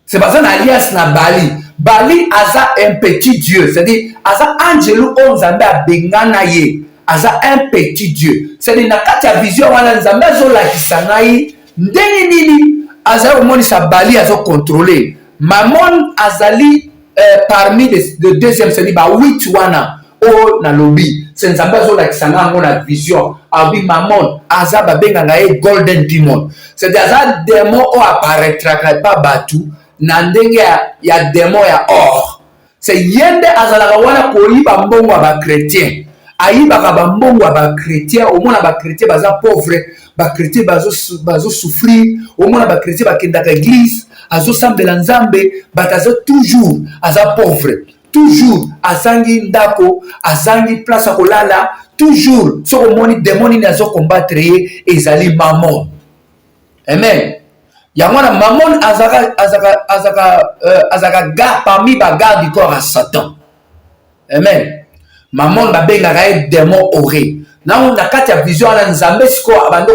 C'est baza na alliance na Bali. Bali aza un petit dieu, c'est-à-dire aza angelu oyo Nzambe abengana ye, aza un petit dieu. C'est-à-dire na kati ya vision wana, Nzambe azolakisa ngai ndenge nini azali komonisa Bali azocontrôle. Mamon azali parmi de deuxième, c'est-à-dire ba 8 wana oyo nalobi. Se Nzambe azolakisa nga yango na vision, abi Mamon aza, babengaka ye golden demon, c'est-à-dire aza démon oyo apparaîtraka epa bato na ndenge ya démon ya or. Se ye nde azalaka wana koyiba mbongo ya bachrétien, ayibaka bambongo ya bachrétien. Omona bachrétien baza pauvre, bachrétien bazosouffrir, omona bachrétien bakendaka église, azosambela Nzambe, bato aza toujours, aza pauvre toujours, azangi ndako, azangi place ya kolala toujours. Soki omoni démon nini azokombattre ye, ezali Mamon. Amen. Yango wana Mamon azalaka parmi bagarde du corps ya Satan. Amen. Mamon babengaka ye démon auré. Nango na kati ya vision wana, Nzambe sikoyo abandi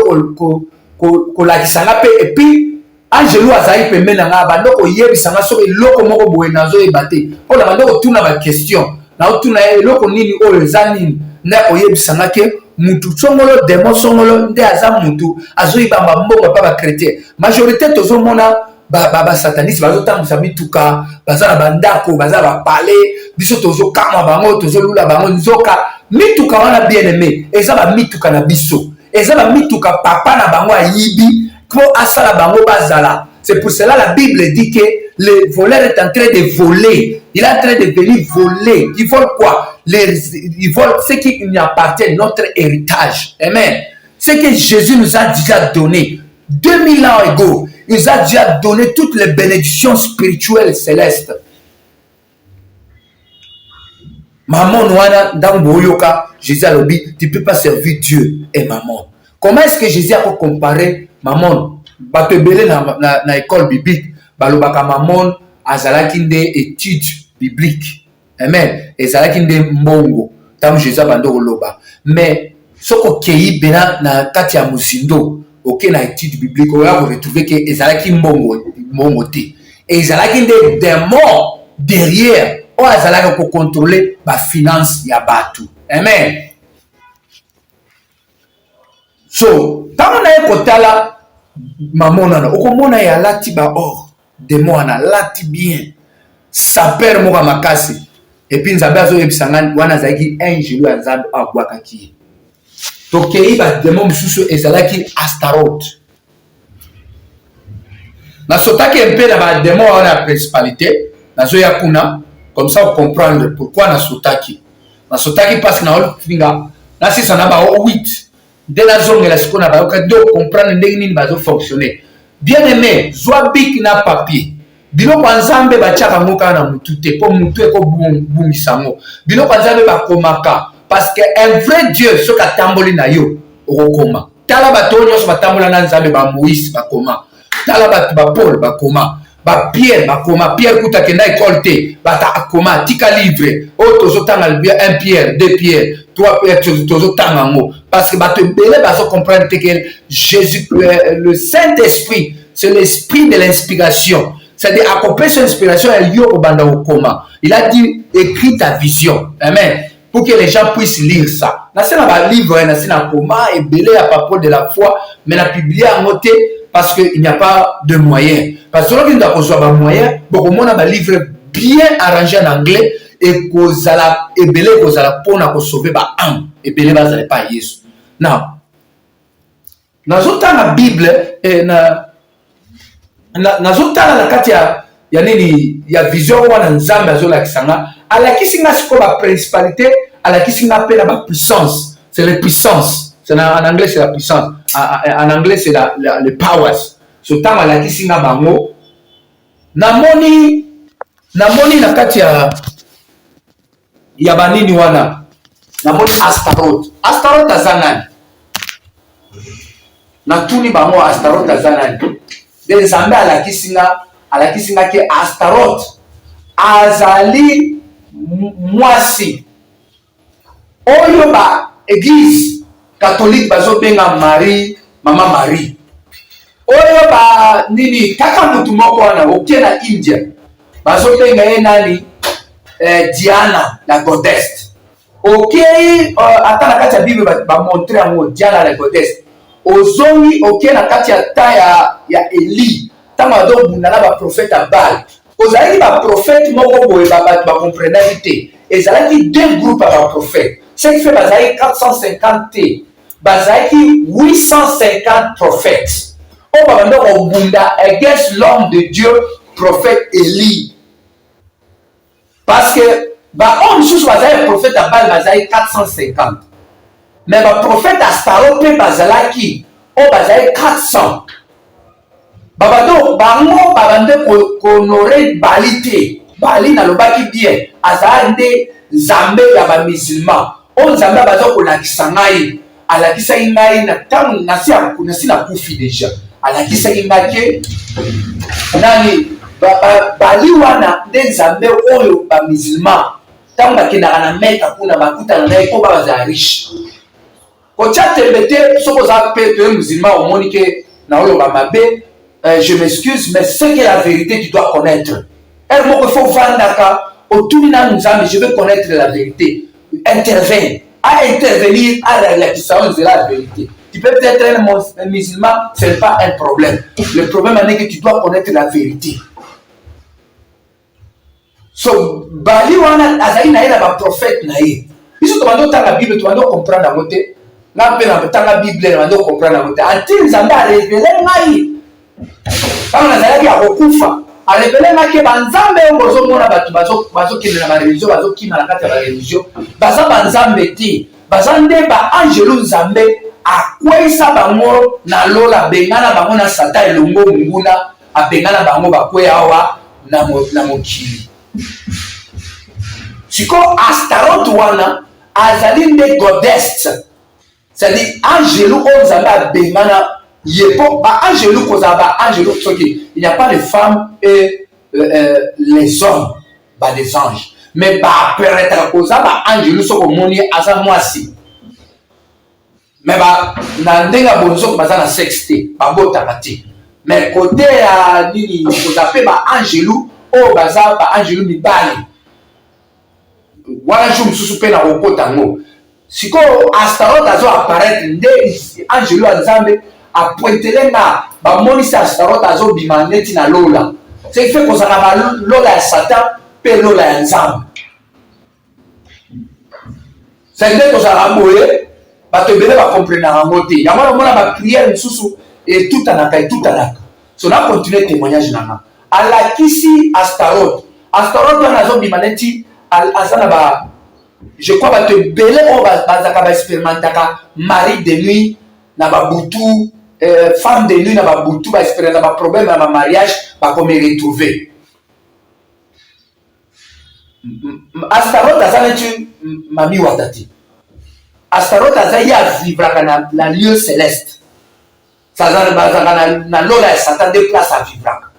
kolakisa nga mpe, et puis angelu azali pembeni na nga, abandi koyebisa nga soki eloko moko boye nazoyeba te, mpo na bandi kotuna baquestion, naotuna ye eloko nini oyo eza nini, nde akoyebisa nga ke mutu songolo, démon songolo nde aza mutu azoyiba bambongo mpa bachrétien. Majorité tozomona basataniste bazotambwisa mituka, baza na bandako, baza na bapalais, biso tozokamwa bango, tozolula bango. Nzoka mituka wana, bien aimé, eza bamituka na biso, eza bamituka papa na bango ayibi mpo asala bango bazala. C'est pour cela la Bible dit que le voleur est en train de voler, il est en train de venir voler. Il vole quoi? Il vole ce qui nous appartient, notre héritage. Amen. Ce que Jésus nous a déjà donné 2000 ans ago, il nous a déjà donné toutes les bénédictions spirituelles célestes. Mamon wana ntango boyoka Jésus alobi tu peux pas servir Dieu et Mamon. Comment est-ce que Jésus ako comparer Mamon? Bato ebele na, na, na école biblique balobaka Mamon azalaki nde étude biblique. Amen. Ezalaki nde mbongo ntango Jésus abandi koloba. Mais soki okei bena na kati ya mozindo oke na étude biblique oya koretrouve ke ezalaki mbongo mbongo te ezalaki nde demon derrière oyo azalaki kocontrole bafinance ya bato. Amen. So ntango naye kotala mamonana okomona ye alati ba or demo wana alati bien saper moko ya makasi epuis nzambe azoyebisa ngai wana azalaki angelu ya nzambe oyo abwakaki ye. Tokei bademo mosusu ezalaki Astaroth. Nasotaki mpe na bademo wana ya principalité, nazoya kuna comme ça comprendre pourquoi nasotaki. Nasotaki parce que naolinga nasisa na bao 8 nde nazongela sikoyo na bayoka nde ocomprendre ndenge nini bazofonctionne. Bien aimé, zwa bic na papier. Biloko ya Nzambe batiaka yango kaka na mutu te, mpo mutu ekobungisa yango. Biloko ya Nzambe bakomaka, parce que un vrai Dieu soki atamboli na yo okokoma. Tala bato oyo nyonso batambola na Nzambe, ba Moïse bakoma, tala bato ba Paul bakoma, ba Pierre bakoma. Pierre kuta akenda ekole te, bata akoma, tika livre oyo tozotanga 1 Pierre, 2 Pierre, 3 Pierre, tozotanga yango parce que bato ebele bazo comprendre te que Jésus, le Saint-Esprit, c'est l'esprit de l'inspiration. C'est-à-dire, akopesa inspiration ya yo kobanda kokoma. Il a dit, écris ta vision. Amen. Pour que les gens puissent lire ça. Na se na ba livre, na se na koma, ebele ya papo de la foi, mais na publier yango te parce que il n'y a pas de moyen. Parce que soki ndakozwa ba moyen, bokomona ba livre bien arrangé en anglais, ekozala ebele, ekozala mpona kosauve ba âme ebele bazala epai ya Yesu. Now, nazotanga Bible eh, na nazotala na kati ya ya nini ya vision wana Nzambe azolakisa nga, alakisi nga sikoyo ba principalité, alakisi nga mpe na ba puissance. C'est les puissances, c'est en anglais c'est la puissance, en anglais c'est la, la, les powers. So ntango alakisi nga bango, namoni namoni na kati ya ya banini wana, namoni Astaroth. Astaroth aza nani? Natuni bango Astaroth aza nani? Nde Nzambe alakisi nga, alakisi nga ke Astaroth azali mwasi oyo ba eglise catholique bazobenga Marie, mama Marie, oyo ba nini kaka mutu moko wana oke na India bazobenga ye nani, Diana la goddess. Okei ata na kati ya Bible bamontre yango Diana la goddess. Ozongi oke na kati ya ta ya, ya Eli, ntango azobunda na baprofete ya Baal, kozalaki baprofete moko boye bato bakomprenaki te, ezalaki deux groupes ya baprofete, ce qui fait bazalaki 450 te, bazalaki 850 prophètes oyo babanda kobunda against l'homme de Dieu prophète Eli, parce que baoyo mosusu bazalaki prophète ya Baal bazalaki 450, mais baprofete ya Staro mpe bazalaki oyo bazalaki 400. Babando bango babande kohonore Bali te. Bali nalobaki bien, azala nde nzambe ya bamusulman oyo nzambe abaza kolakisa ngai, alakisaki ngai na ntango nasi nakufi deja, alakisaki ngai ke nani Bali wana nde nzambe oyo bamusulman ntango bakendaka na Mecca kuna bakutana na ye mpo bazala riche. Kotia tembe te soki oza pe to musulman omoni ke naoloba mabe, je m'excuse, mais ce que la vérité tu dois connaître. Heure moko il faut vandaka otuni nanu Nzambe, je veux connaître la vérité. Intervient, à intervenir, à relakisa yo nzela ya vérité. Tu peux peut-être être un musulman, ce n'est pas un problème. Le problème est que tu dois connaître la vérité. So Bali wana azali na ye na ba prophète na ye. Biso tobandi otanga Bible, tobandi comprendre yango te. Nga mpe na tanga Bible, na bandi comprendre yango te. Ati Nzambe a révélé ngai. Ntango nazalaki ya kokufa, a révélé ngai ke ba nzambe oyo bozomona bato bazokende na ba religion, bazokima na kati ya ba religion, baza ba nzambe te. Baza nde ba angelu Nzambe akweyisa bango na lola, abengana bango na Satan elongo monguna, abengana bango bakweya awa na mokili. Sikoyo Astaroth wana azali nde goddess, c'est-à-dire angelu oyo Nzambe abengana ye mpo ba angelu kozala ba angelu soki il n'y a pas de femmes et les hommes ba des anges mais ba apparaîtraka koza ba angelu soki omoni ye aza mwasi mais ba na ndenge ya bonzoko baza na sexe te babotaka te mais kote ya nini koza mpe ba angelu oyo baza ba angelu mibali wana jour mosusu mpe nakokota yango sikoyo astarote azo apparaître nde angelu ya nzambe apointele nga bamonisi astarote azobima neti na lola ce qui fait kozala balola ya satan mpe lola ya nzambe c'est nde tozalaka boye bato ebele bakomprenaka yango te yango wana omona bapriere mosusu etutanaka etutanaka so na continue témoignage na nga alakisi astarote astarote wana azobima neti aza na ba je crois bato ebele oyo bazalaka baexperimentaka mari de nuit na babutu femme de nuit na babutu baexperimenta baproblème na bamariage bakomi retrouver Astaroth aza neti mami wata te. Astaroth aza ye avivraka na, na lieu celeste. Bazalaka na, na lola ya Satan nde place avivraka.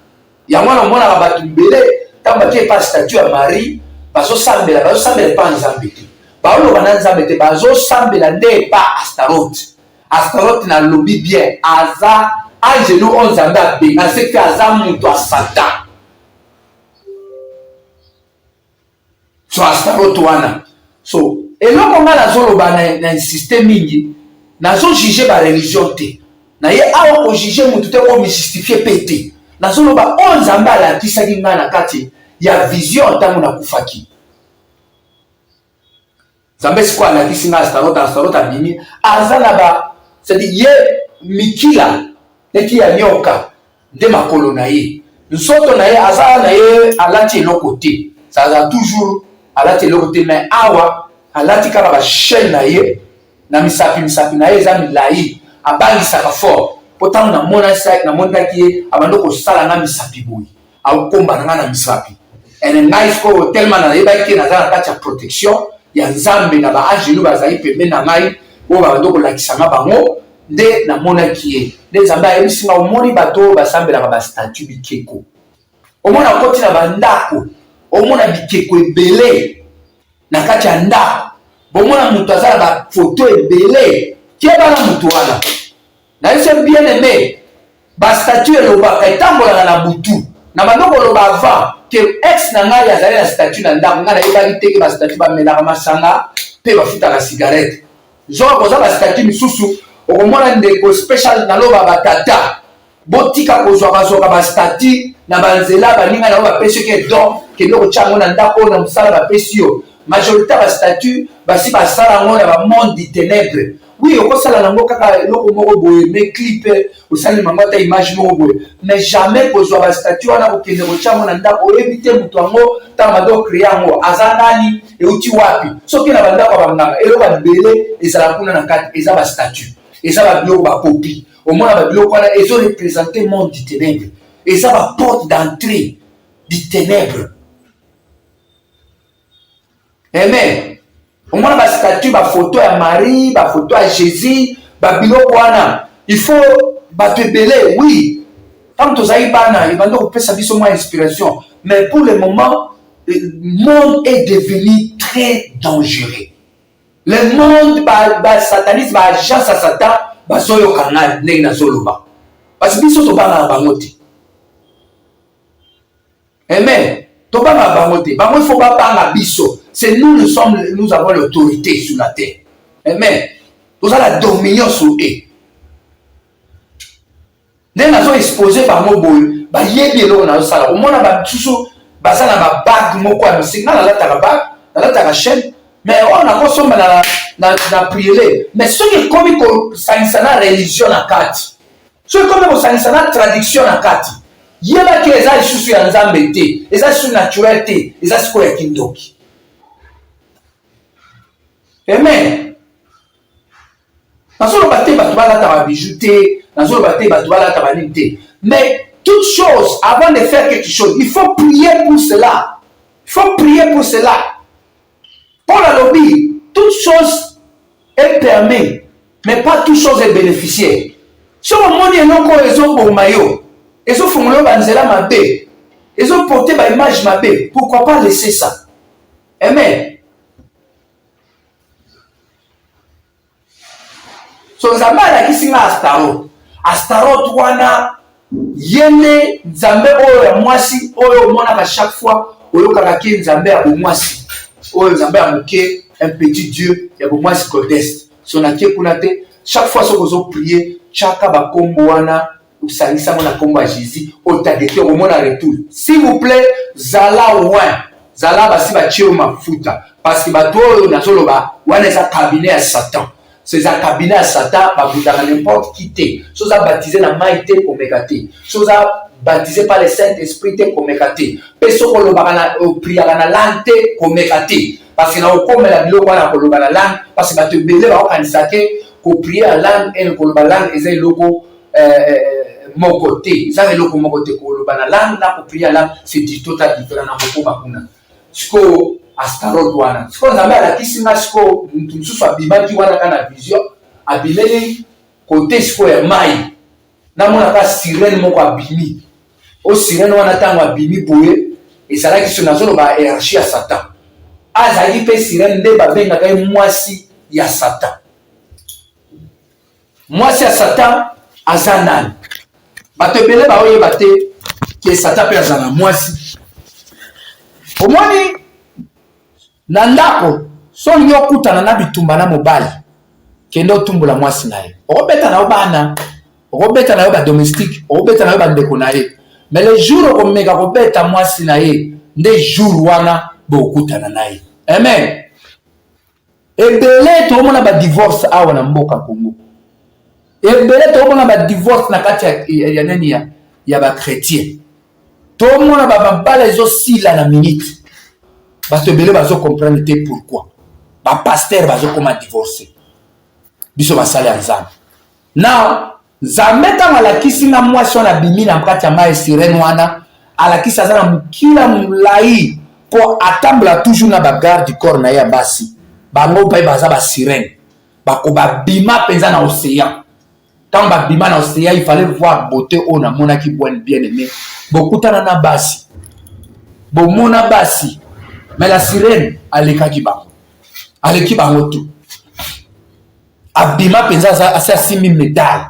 Yango wana omonaka bato ebele ntango bake epa statue ya Marie bazosambela, bazosambela epa Nzambe te. Baoloba na Nzambe te, bazosambela nde epa Astaroth. Astaroth nalobi bien, aza angelu oyo Nzambe abenga, seke aza moto ya Satan. So Astaroth wana so eloko ngai nazoloba na, na insiste mingi nazo juge ba religion te na ye awa kojuge motu te komijustifie mpe te nazoloba oyo nzambe alakisaki ngai na kati ya vision ntango nakufaki Nzambe sikoyo alakisi nga Astaroth, Astaroth abimi aza na ba c'est-à-dire ye mikila neti ya nyoka nde makolo na ye nzoto na ye aza na ye alati eloko te aza toujours alati eloko te mais awa alati kaka ba chaîne na ye na misapi misapi na ye eza milayi abangisaka fort mpo ntango namonaki ye abandi kosala nga misapi boye akokomba na ngai na misapi ene ngai sikoyo telema nayebaki ke naza na kati ya protection ya nzambe na baangelu bazali pembeni na ngai oyo babandi kolakisa nga bango nde namonaki ye nde nzambe ayebisi nga omoni bato oyo basambelaka bastatut bikeko omona okoti na bandako omona bikeko ebele na kati ya ndako bomona moto aza na bafoto ebele keba na moto wana nayebisi bien aime Ba statue elobaka etambolaka na butu. Na bando koloba avant que ex na ngai azali na statue na ndako ngai nayebaki te ke ba statue bamelaka masanga pe bafutaka cigarette. Nzoka koza ba statue misusu okomona ndeko special naloba ba tata botika kozwaka zwaka ba statue na ba nzela baninga na yo bapesi yo ke don kende kotya yango na ndako oyo na mosala bapesi yo majorité ya ba statue basi basala yango na ba monde du ténèbre Oui, okosala nango kaka eloko moko boye, mais clip osali mango ata image moko boye, mais jamais kozwa ba statue wana kokende kotia yango na ndako, oyebi te moto yango ntango bando ocree yango aza nani, euti wapi. Soki na bandako ya banganga eloko ya ebele ezala kuna na kati, eza ba statue, eza ba biloko ba kopi, omona ba biloko wana ezo representer monde du ténèbre, eza ba porte d'entrée du ténèbre. Amen. Omona ba statue, ba photo ya Marie, ba photo ya Jésus, ba biloko wana. Il faut bato ebele, oui. Ntango tozali bana, ebandi kopesa biso mwa inspiration. Mais pour le moment, le monde est devenu très dangereux. Le monde, ba, ba sataniste, ba agence ya Satan, bazoyoka ngai ndenge nazoloba. Parce que biso tobangaka bango te. Amen. Tobanga bango te. Bango il faut babanga biso. C'est nous nous sommes nous avons l'autorité sur la terre. Amen. Toza la dominion sur eux. Nde nazo exposer bango boye, bayebi eloko nazosala. Omona basusu baza na ba bague moko ya misiki. Nga nalataka bague, nalataka chaîne, mais oyo nakosomba na, na, na priere. Mais soki ekomi kosangisa na religion na kati, Soki ekomi kosangisa na traduction na kati, yeba ke eza lisusu ya Nzambe te, eza lisusu naturel te, eza sikoyo ya kindoki. Amen. Nazoloba te bato balata ba bijoux te, nazoloba te bato balata ba nini te. Mais toute chose, avant de faire quelque chose, il faut prier pour cela. Il faut prier pour cela. Paul alobi toute chose est permis mais pas toute chose est bénéficiaire. Soki omoni eloko oyo ezoboma yo, ezofongola yo banzela mabe, ezoporte ba image mabe, pourquoi pas laisser ça? Amen. So Nzambe alakisi nga Astaroth. Astaroth wana ye nde Nzambe oyo ya mwasi oyo omonaka chaque fois oyokaka ke Nzambe ya bomwasi oyo Nzambe ya moke un petit dieu ya bomwasi goddess. So nakie kuna te chaque fois soki ozo prier tiaka bakombo wana osangisi yango na kombo ya Jesus otagete okomona retour. S'il vous plaît zala oint zala basi batie yo mafuta parce que bato oyo nazoloba wana eza cabinet ya Satan. So eza cabinet ya Satan babundaka n'importe qui te. So oza baptisé na mai te komeka te. So oza baptisé par le Saint-Esprit te komeka te. Pe soki olobaka na opriaka na langue te komeka te. Parce que na okomela biloko wana koloba na langue parce que bato ebele bakokanisa ke koprie na langue et koloba langue eza eloko moko te, eza eloko moko te. Koloba na langue na koprie na langue c'est du total différent. Na kokoma kuna sikoyo Astaroth wana sikoyo Nzambe alakisi nga sikoyo mutu mosusu abimaki wana kaka na vision, abimeli kote sikoyo ya mai, namonaka sirene moko abimi. O sirene wana ntango abimi boye ezalaki so nazoloba hiérarchie ya Satan, azalaki mpe sirene nde babengaka ye mwasi ya Satan. Mwasi ya Satan aza nani? Bato ebele baoyeba te ke Satan mpe aza na mwasi. Omoni na ndako so olingi okutana na bitumba na mobali, kende otumbola mwasi na ye, okobeta na yo bana, okobeta na yo badomestique, okobeta na yo bandeko na ye, mais le jour okomeka kobeta mwasi na ye nde jour wana bokutana na ye. Amen. Ebele tokomona ba divorce awa na mboka Congo, ebele tokomona ba divorce na kati ya, ya, ya nani ya, ya ba chrétien, tomona ba mabala ezosila na minute. Bato ebele bazo comprendre te pourquoi ba pasteur bazokoma divorce. Biso basali ya Nzambe na Nzambe ntango alakisi nga mwasi wana abimi na kati ya mai sirene wana, alakisi aza na mokila molai mpo atambola toujours na ba garde du corps na ye ya basi, bango mpe baza ba sirene, bako babima mpenza na océan. Ntango babima na océan, il fallait voir beauté oyo namonaki bwani bien aimé. Bokutana na basi, bomona basi, mais la sirène alekaki bango, aleki bango tout. Abima mpenza asi asimbi medale.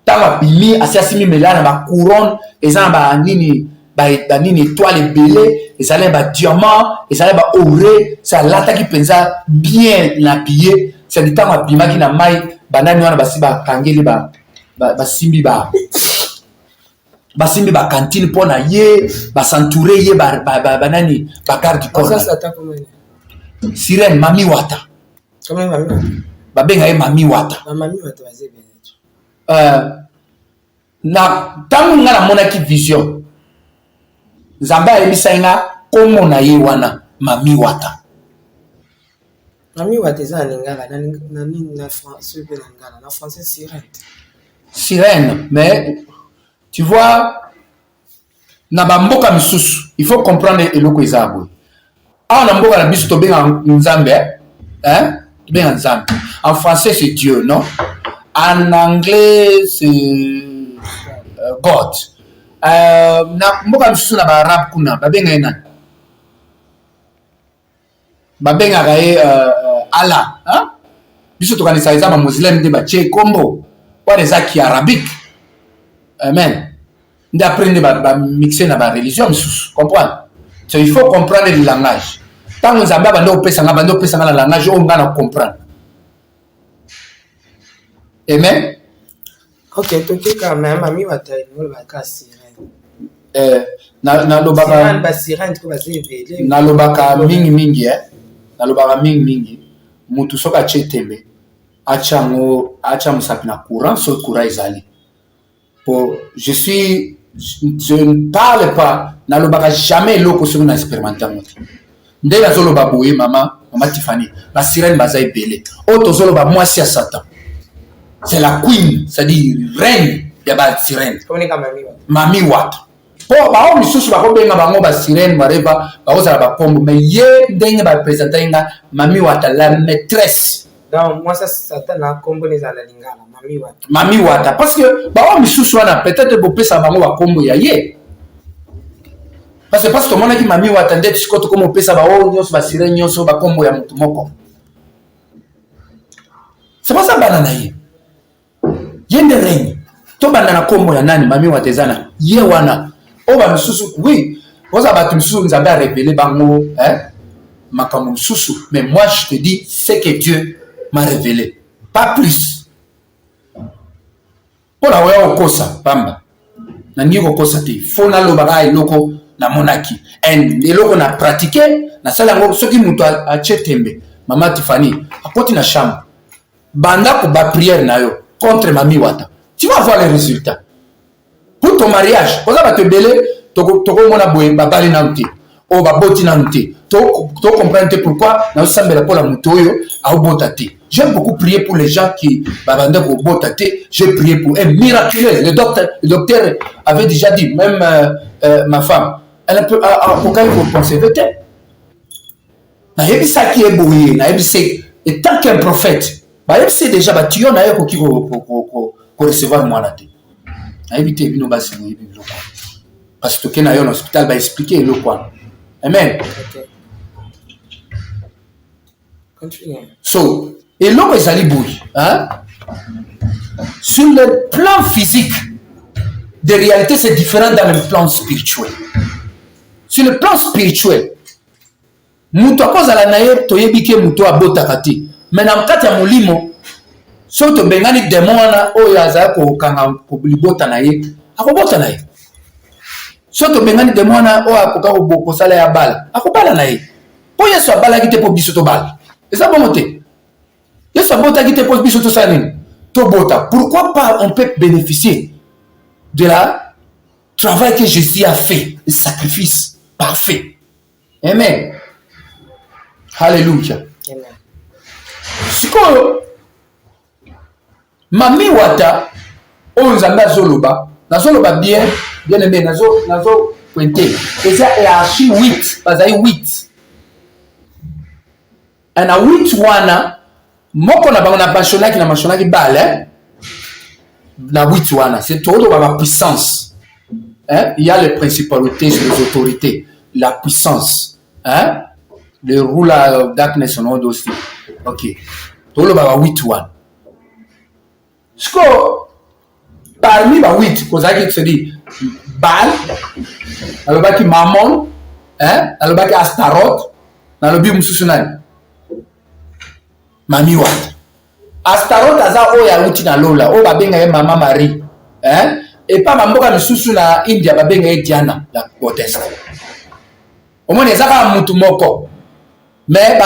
Ntango abimi asi asimbi medale na ba couronne, eza na ba nini, ba nini étoile ebele, ezali na ba diamant, ezali na ba ore, se alataki mpenza bien habillé. C'est-à-dire ntango abimaki na mai, banani wana basi bakangeli ba, ba, basimbi ba basimbi ba cantine mpo na ye, basentoure ye banani ba garde du corps. Sirène Mami Wata, babenga ye Mami Wata. Na ntango nga namonaki vision, Nzambe ayebisaki nga kombo na ye wana Mami Wata. Mami Wata eza na lingala na nini na français mpe na lingala na français sirène. Sirène, mais tu vois na bamboka misusu il faut comprendre eloko eza boye. Awa na mboka na biso tobengaka Nzambe, hein? Tobenga Nzambe. En français c'est Dieu, non? En anglais c'est God. Na mboka misusu na ba arabe kuna babenga ye nani? Babengaka ye Allah, hein? Biso tokanisa eza ba muslim nde batie kombo wana, eza ki arabique. Amen. Nde après nde ba mixer na ba religion misusu, comprendre? So il faut comprendre le langage. Ntango Nzambe abandi kopesa nga, abandi kopesa nga na langage oyo nga na comprendre. Amen. Ok, toke quand même, Mami Wata elobaka sirène. Nalobaka ba sirène ko baza ebele. Nalobaka mingi mingi, nalobaka mingi mingi. Mutu soki atie tembe, atia yango, atia mosapi na courant, soki courant ezali. Po je suis, je ne parle pas, nalobaka jamais eloko soki na expérimenté yango te. Nde nazoloba boye, mama, mama Tiffany, ba sirène baza ebele. Oyo tozoloba mwasi ya Satan, c'est la queen, c'est-à-dire reine ya ba sirène. Komonika Mami Wata. Mami Wata. Mpo baoyo misusu bakobenga bango ba sirène mareva, bakozala bakombo, mais ye ndenge bapresentaki nga Mami Wata la maîtresse. Donc mwasi ya Satan na kombo na ezala na lingala Mami Wata. Mami Wata parce que baoyo misusu wana peut-être bopesa bango bakombo ya ye. Parce que parce tomonaki Mami Wata nde sikoyo tokoma opesa baoyo nyonso ba sirène nyonso bakombo ya motu moko. C'est pas ça bana na ye. Ye nde règne. Tobanda na kombo ya nani? Mami Wata eza na ye wana. Oyo ba misusu oui, oza bato misusu Nzambe a révélé bango hein, makambo mosusu, mais moi je te dis ce que Dieu m'a révélé, pas plus. Mpo na oya kokosa pamba, nalingi kokosa te, fo naloba kaka eloko namonaki, eloko na pratique, nasali yango. Soki moto atie tembe, mama Tiffany akoti na chambre, banda ko ba prière na yo contre Mami Wata, tu vas voir les résultats pour ton mariage. Oza bato ebele tokomona boye babali nanu te, oyo baboti nanu te, tocomprendre te pourquoi nazosambela mpo na moto oyo aobota te. J'aime beaucoup prier pour les gens qui babanda kobota te. J'ai prié pour un miraculeux, le docteur avait déjà dit même ma femme, elle peut akokaki koconserve te. Nayebisaki ye boye, nayebisi en tant qu'un prophète, bayebisi déjà batiyo na ye ekoki korecevoir mwana te. Nayebi te, bino basi boyebi biloko wana, parce que toke na yo na hôpital, baexplike eloko wana. Amen. Okay. Continue. So eloko ezali boye, hein? Sur le plan physique de réalité, c'est différent dans le plan spirituel. Sur le plan spirituel, moto akozala na ye, toyebi ke moto abotaka te, mais na kati ya molimo, soki tobengani démon wana oyo azali kokanga libota na ye, akobota na ye. Soki tobengani démon wana oyo akoka kosala ya bala, akobala na ye. Mpo Yesu abalaki te mpo biso tobala, eza bongo te. Yesu abotaki te mpo biso tosala nini? Tobota. Pourquoi pas on peut bénéficier de la travail que Jésus a fait, le sacrifice parfait? Amen, halleluja. Amen. Sikoyo Mami Wata oyo Nzambe azoloba, nazoloba bien, bien aimé, nazo pointe, eza hiérarchie 8, bazali 8. Na 8 wana, moko na bango na mentionnaki bale na 8 wana, c'est toloba ba puissance, hein? Il y a les principautés, les autorités, la puissance, hein? Le ruler of darkness and all those things. Ok, toloba ba 8 wana. Sikoyo parmi ba 8 kozalaki, c'est-à-dire Baal, nalobaki Mammon, hein? Nalobaki Astaroth, nalobi mosusu nani? Mami Wata. Astaroth aza oyo awuti na lola, oyo babenga ye Mama Marie, hein? Epa bamboka misusu na India babenga ye Diana la proteste. Omoni, eza kaka mutu moko, mais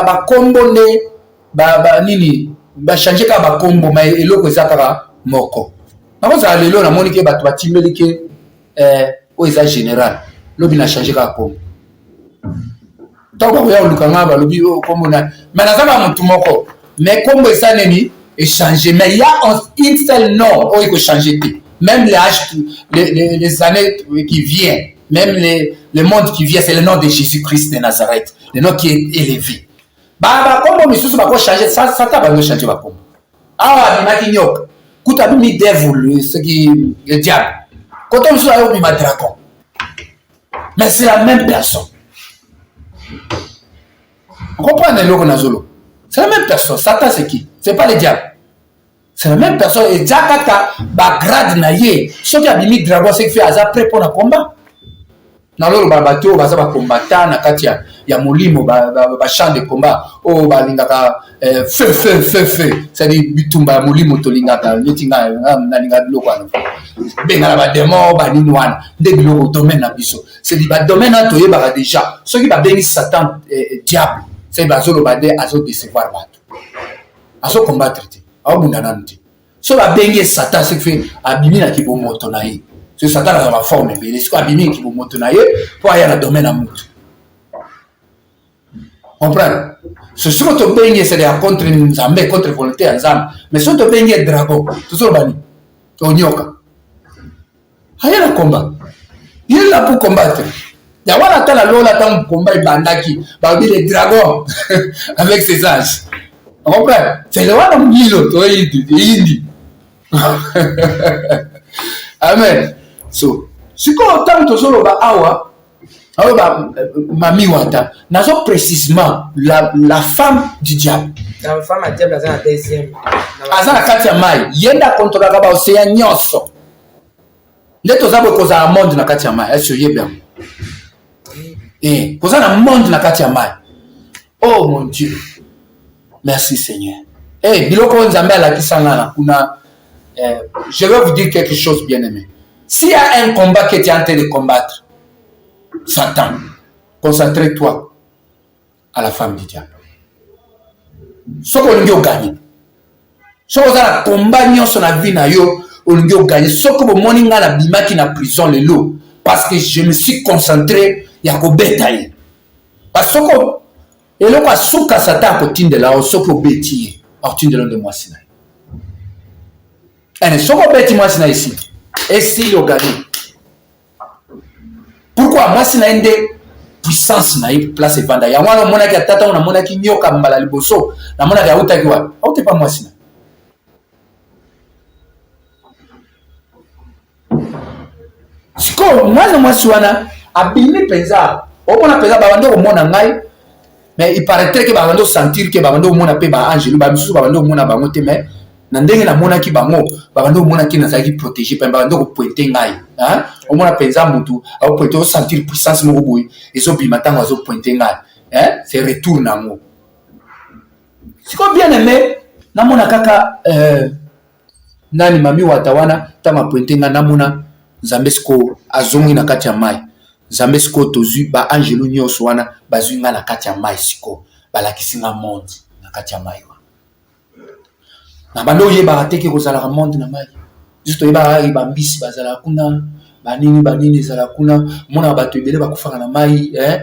bakombo nde nini, bachange kaka bakombo, mais eloko eza kaka moko. Nakozala lelo namoni ke bato batimbeli ke oyo eza général, lobi na change kaka kombo. Ntango bakoya koluka nga, balobi oyo kombo na, mais naza kaka motu moko, mais kombo eza nini? Echange. Mais il y a une seule nom oyo ekochange te, même les âges, les années qui viennent, même le monde qui vient, c'est le nom de Jésus-Christ de Nazareth, le nom qui est élevé. Bakombo misusu bakochange, Satan bazochange bakombo. Awa abimaki nyoka, kuta abimi devil, soki le diable, koto mosusu ayobima dragon, mais c'est la même personne. On comprend eloko nazolo, c'est la même personne. Satan, c'est qui? C'est pas le diable? C'est la même personne, eza kaka bagrade na ye. Soki abimi dragon, ce qui fait aza prêt mpona combat. Naloloba bato oyo baza bacombattant na kati ya molimo, bachamp de combat oyo balingaka feu, feu, feu, feu, c'est-à-dire bitumba ya molimo. Tolingaka neti ngai, nalingaka biloko wana, bengana badémon, banini wana nde biloko domaine na biso. C'est-à-dire badomaine wana toyebaka déjà. Soki babengi Satan diable, c'est bazoloba nde azodecevoir bato, azocombattre te, aobunda nanu te. So babengi ye Satan, ce fait abimi na kibomoto na ye. So Satan aza baforme ebele, siko abimi na kibomoto na ye mpo aya na domaine ya mutu, comprendre. So soki tobengi ye, c'est ya contre Nzambe, contre volonté ya Nzambe. Mais soki tobengi ye dragon, tozoloba nini? Onyoka aye na combat. Il est là pour combattre. Yango wana ata na lola ntango combat ebandaki, balobi le dragon avec ses anges. Comprendre? C'est le wana mlilo to eyindi, eyindi. Amen. So, sikoyo ntango tozoloba awa, awa mami wata, nazo précisément la femme du diable. La femme du diable aza na deuxième. Aza na kati ya mai, ye nde akontrolaka ba océan nyonso. Nde toza boye kozala monde na kati ya mai, esi oyebi yango? Eh, koza na monde na kati ya mai. Oh mon Dieu. Merci Seigneur. Eh, biloko oyo Nzambe alakisa nga na kuna, eh, je vais vous dire quelque chose, bien-aimé. S'il y a un combat que tu es en train de combattre, Satan, concentre-toi à la femme du diable. Soki olingi oganye, soki oza na combat nyonso na vie na yo, olingi oganye, soki bomoni nga nabimaki na prison lelo, parce que je me suis concentré ya kobeta ye. Parce que soki eloko asuka Satan akotindela yo, soki obeti ye, akotindela nde mwasi na ye. Ene soki obeti mwasi na ye esili, esili oganye. Pourquoi mwasi na ye nde puissance na ye place evanda? Yango wana omonaki ata ntango namonaki nyoka mbala liboso, namonaki autaki wapi? Auti pa mwasi na ye. Sikoyo mwana mwasi wana abimi mpenza, omona mpenza babandi komona ngai, mais il paraîtrait que babandi kosentir que babandi komona mpe ba angelu, ba misusu babandi komona bango te, mais na ndenge namonaki bango, babandi komonaki nazalaki protégé, mpe babandi kopointe ngai, hein? Omona mpenza motu akopointe, osentir puissance moko boye ezobima ntango azopointe ngai, hein? C'est retour nango. Sikoyo bien aimé, namona kaka nani mami wata wana ntango apointe ngai, namona Nzambe sikoyo azongi na kati ya mai. Nzambe sikoyo tozwi ba angelu nyonso wana, bazwi ngai na kati ya mai, sikoyo balakisi nga monde na kati ya mai wana. Na bando oyebaka te ke kozalaka monde na mai. Biso toyebaka kaka bambisi bazalaka kuna, banini banini ezalaka kuna, omonaka bato ebele bakufaka na mai, eh?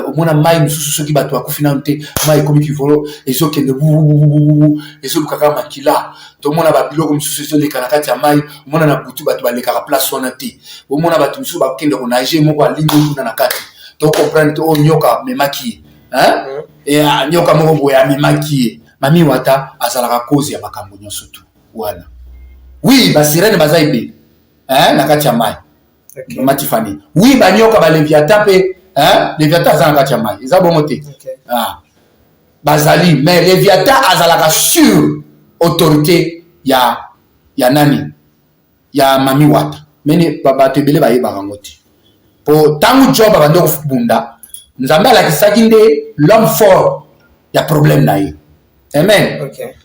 Omona mai mosusu soki bato bakufi nanu te, mai ekomi kivolo, ezokende bububububu, ezoluka kaka makila. Tomona ba biloko mosusu ezoleka na kati ya mai, omona na butu bato balekaka place wana te. Omona bato mosusu bakende konage, moko alingi kuna na kati, to comprendre te oyo nyoka amemaki ye, hein? E, nyoka moko boye amemaki ye. Mami wata azalaka cause ya makambo nyonso tu wana. Oui, ba sirène baza ebele, hein, na kati ya mai. Okay. Mama Tiffany. Oui, ba nyoka ba Leviathan pe, hein? Leviathan aza na kati ya mai. Eza bongo te. Okay. Ah. Bazali, mais Leviathan azalaka sur autorité ya nani? Ya Mami Wata. Mene bato ebele bayebaka yango te. Po tangu Job abandi kobunda, Nzambe alakisaki nde l'homme fort ya problème na ye. Amen. Okay.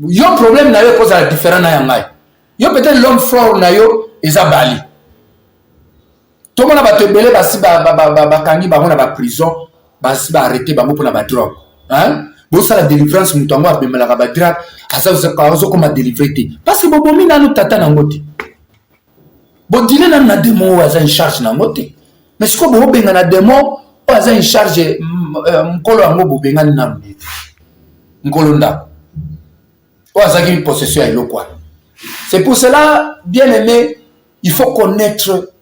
Yo problème na yo ekozala différent na ya ngai. Yo peut-être l'homme fort na yo eza Bali. Tomona bato ebele basi bakangi bango na ba prison, basi ba arrêter bango mpona ba drogue. Hein? Bosala délivrance, moto yango amemelaka ba drogue, azokoma délivré te. Parce que bobomi nanu tata nango te. Bodile nanu na démon oyo aza en charge nango te. Mais sikoyo bobenga na démon oyo aza en charge, mokolo yango bobengani nanu te. Nkolo ndako. Oyo azalaki possession ya eloko wana. C'est pour cela, bien aimé, il faut connaître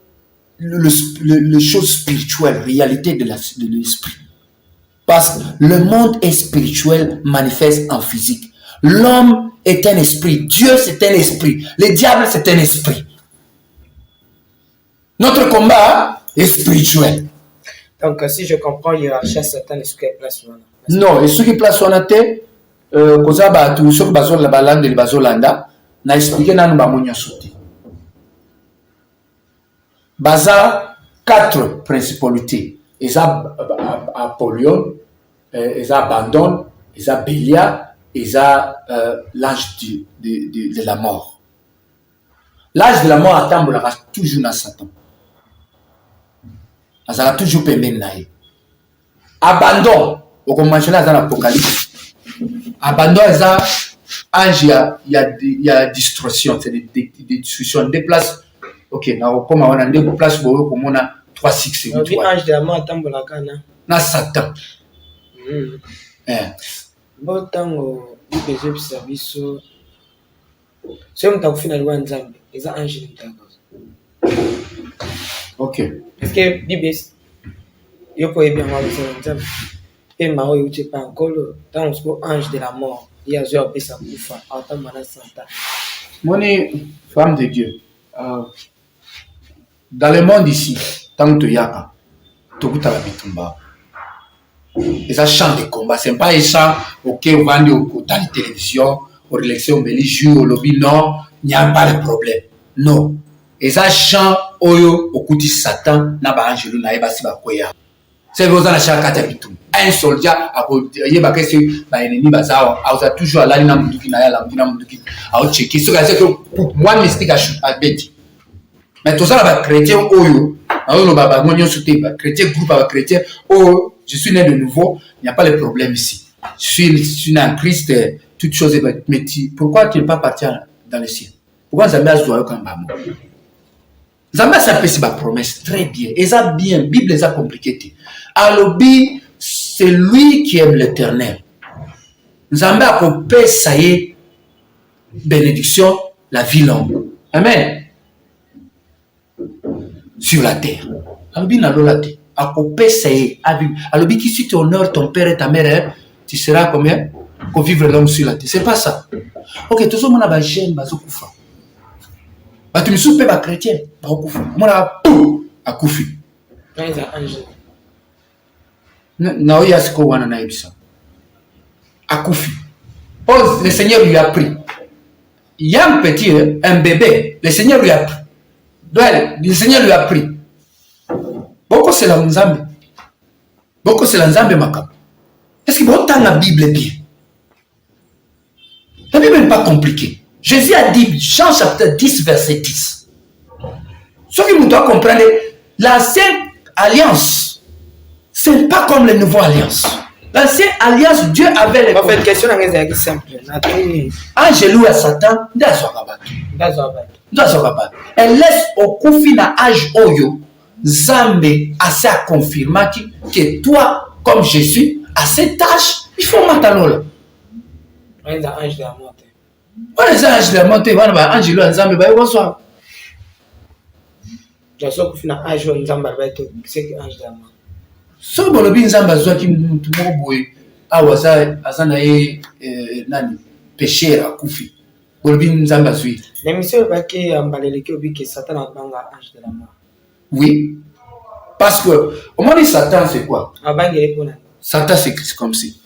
les choses spirituelles, réalité de l'esprit. Parce que le monde est spirituel, manifeste en physique. L'homme est un esprit. Dieu, c'est un esprit. Le diable, c'est un esprit. Notre combat est spirituel. Donc, si je comprends, hiérarchie Satan est ce qui place wana. Non, et ce qui place wana te, koza bato soki bazola balandeli bazolanda, na expliquer nanu bango nyonso te. Baza 4 principalités. Eza Apollyon, eza Abandon, eza Belia, eza l'ange de la mort. L'âge de la mort atambolaka toujours na Satan. Azala toujours pembeni na ye. Abandon, okomentionne aza na Apocalypse. Abandon eza ange ya destruction, c'est de destruction, nde place. Ok, na okoma wana nde place boyo komona 3 6 8. Obi ange de la mort atambolaka na na Satan. Bon, tango Bible ezobisa biso soki moto akufi na liwa ya Nzambe, eza ange moto akoza. Ok. Est-ce que Bible yo mpo oyebi yango azosala Nzambe pema oyo euti epai ya Nkolo ntango siko ange de la mort ye azwi apesa kufa aotamba na Satan. Moni femme de Dieu, dans le monde ici, ntango toyaka tokutaka bitumba, eza champ de combat, c'est pas un champ oke ovandi otali télévision, orelaxe, omeli jus, olobi non, n'y a pas de problème. Non, eza champ oyo okuti Satan na baangelu na ye basi bakweya. C'est oza na champ kati ya bitumba, un soldat akoyebaka esi baennemi baza awa, aza toujours alali na munduki na ye, alamuki na munduki, aocheke soki azaki mwa mystique abeti. Mais toza na bachrétien oyo nazoloba bango nyonso te, bachrétien, groupe ya bachrétien oyo je suis né de nouveau, il n'y a pas de problème ici, je suis né en Christ, toute chose est. Mais pourquoi tu n'es pas parti dans le ciel? Pourquoi Nzambe azwa yo kamba mo? Nzambe asi apesi bapromesse très bien, eza bien, Bible eza compliqué te. Alobi c'est lui qui aime l'Éternel, Nzambe akopesa ye bénédiction, la vie longue, amen, sur la terre. Alobi na lola te, akopesa ye. Alobi ki si tu honores ton père et ta mère, tu seras combien kovivre l'homme sur la terre. C'est pas ça. Ok, tozomona bajeune bazokufa, bato misusu mpe bachrétien bakokufa, omonaka pu akufi. Na oyo ya sikoyo wana nayebisa akufi po le Seigneur lui a pris. Il y a un petit, un bébé, le Seigneur lui a pris, le Seigneur lui a pris. Bokosela Nzambe, bokosela Nzambe makambo. Est ce que botanga Bible bien? La Bible n'est pas compliquée. Jésus a dit, Jean chapitre 10 verset 10, soki moto acomprendre l'ancienne alliance, ce n'est pas comme la nouvelle alliance. L'ancienne alliance, Dieu avait les En fait, question nanga ezalaki simple, natuni. Angelu ya Satan nde azwaka bato. Nde azwaka bato. Nde azwaka bato. Elese okufi na age oyo Nzambe asi aconfirmaki que toi, comme Jésus, à cet âge il faut mata lola. Wana eza ange de la mort te? Wana eza ange de la mort te, wana baangelu ya Nzambe baye kozwa. So okufi na age oyo Nzambe alobaki te, seki ange de la mort. Soki bolobi Nzambe azwaki mutu moko boye awa, aza na ye nani, pécheur, akufi, bolobi Nzambe azwi. Na émission olobaki ya mbala eleki, obiki Satan abanga ange de la mort. Oui, parce que omoni Satan, c'est quoi? Abangeli mpona? Satan, c'est comme si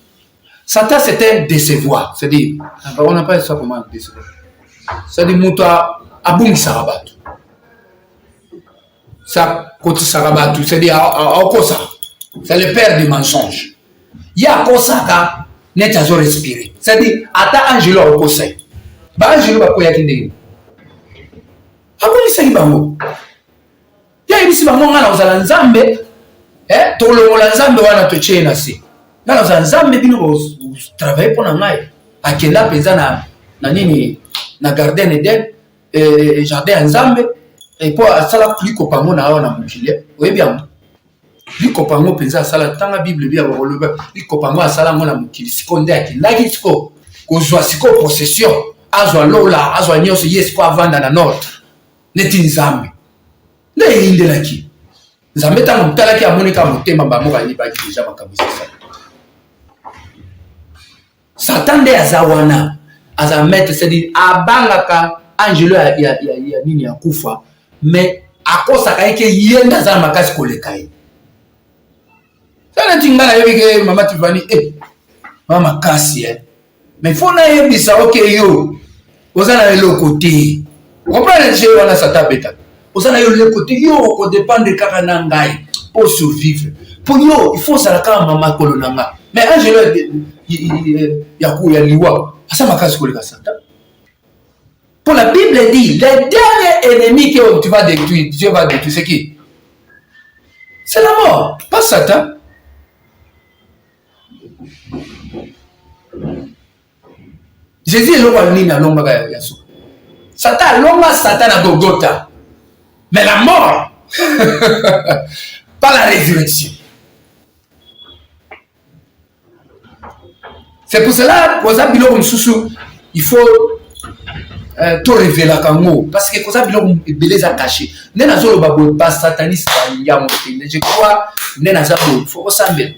Satan, c'est un décevoir, c'est-à-dire on appelle ça comment, décevoir, c'est-à-dire moto abungisaka bato, sa kotisaka bato, c'est-à-dire akosaka, c'est le père du mensonge. Ye akosaka neti azo respirer, c'est-à-dire ata angelo akokosa ye. Baangelo bakweyaki ndenge abongisaki bango, ye ayebisi bango: ngai na kozala Nzambe. Tolongola Nzambe wana, totie ye na se. Ngai nazala Nzambe, bino botravaille mpo na ngai. Akenda mpenza na nini, na jardin Eden, jardin ya Nzambe, mpo asala likopa yango na awa na mokili. Oyebi yango, likopa yango mpenza asala. Tanga Bible bia, bakoloba likopa yango asala yango na mokili. Sikoyo nde akendaki sikoyo kozwa sikoyo possession, azwa lola, azwa nyonso, ye sikoyo avanda na nord neti Nzambe. Nde eyindelaki Nzambe ntango motalaki, amoni kaka motema bango bayibaki déjà makambo esesala. Satan nde aza wana, aza maître, c'est-à-dire abangaka angelo ya nini, ya kufa, mais akosaka ye ke ye nde aza na makasi koleka ye. Sa neti ngai nayebi ke mama Tivani mama makasi, mais faut nayebisa oke yo oza na eloko te. Comprendre je wana, Satan abetaka, oza na yo eloko te, yo okodépendre kaka na ngai mpo survivre, mpo yo il faut ozala kaka mama kolo na nga. Mais angelo ya liwa aza makasi koleka Satan. Pour la Bible dit, le dernier ennemi que tu vas détruire, Dieu va détruire, c'est qui? C'est la mort, pas Satan. Jésus eloko nini alongaka ya suka? Satan alonga Satan na Golgotha. Mais la mort, pas la résurrection. C'est pour cela, koza biloko mosusu, il faut To revelaka yango parce que koza biloko ebele eza caché. Nde nazoloba boye, basataniste balingi yango te. Je crois nde naza boye, faut kosambela.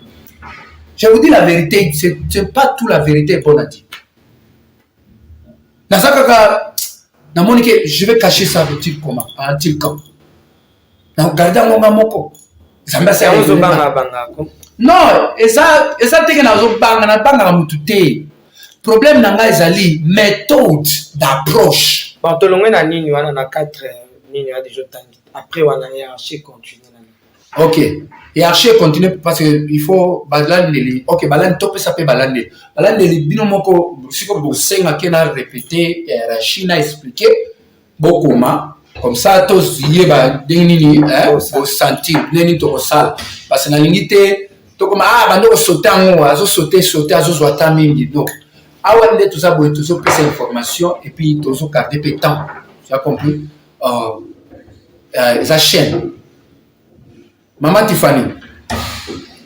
Je vous dis la vérité, c'est pas tout la vérité mpona dire. Naza kaka namoni ke je vais cacher ça until comment, until quand? Nakogarde yango nga moko. Nzambe asala. Non, eza teke nazobanga, nabangaka motu te. Problème na ngai ezali méthode d'approche. Bon, tolongwe na nini wana, na 4 nini wana déjà otangi. Après wana, hiérarchie continue? Ok, hiérarchie continue parce que il faut balandeli. Ok, balandi, topesa mpe balandeli. Balandeli bino moko sikoyo bosengaki na répéter hiérarchie, na expliquer, bokoma comme ça toyeba ndenge nini bosentir, ndenge nini tokosala, parce que nalingi te tokoma ah bande kosote yango, azosote sote, azozwa ta mingi. Donc awa nde toza boye, tozopesa information et puis tozogarde mpe temps. Tu as compris? Eza chaîne Mama Tiffany.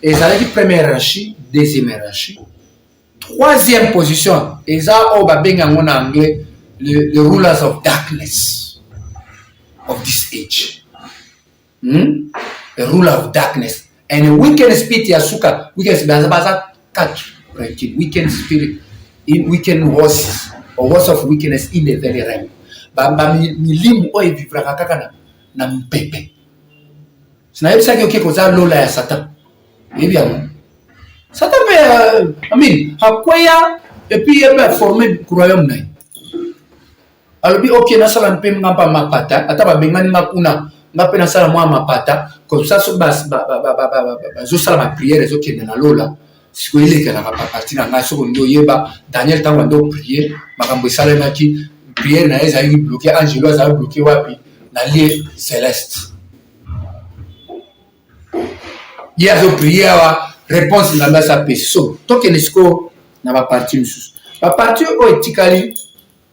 Ezalaki première hiérarchie, deuxième hiérarchie, troisième position eza oyo babengi yango na anglais le rulers of darkness of this age, The ruler of darkness and a wicked spirit ya suka. Wicked spirit baza quatre, wicked spirit in wicked horses or horse of wickedness in the very realm. Bamilimu oyo evivraka kaka na mpepe. Nayebisaki oke koza lola ya Satan. Oyebi yango, Satan mpe I mean, akweya et puis ye mpe aforme royaume na ye. Alobi ok, nasala mpe nga mpa mapata, ata babengani nga kuna, nga mpe nasala mwa mapata comme ça. Soki bazosala baprière, ezokende na lola. Sikoyo elekelaka baparti na ngai. Soki olingi oyeba Daniel, ntango ando prier, makambo esalemaki, prière na ye ezalaki bloqué. Angelo azalaki bloqué wapi? Na lieu céleste. Ye azoprie awa, réponse Nzambe asa apesi. So tokende sikoyo na baparti mosusu. Baparti oyo etikali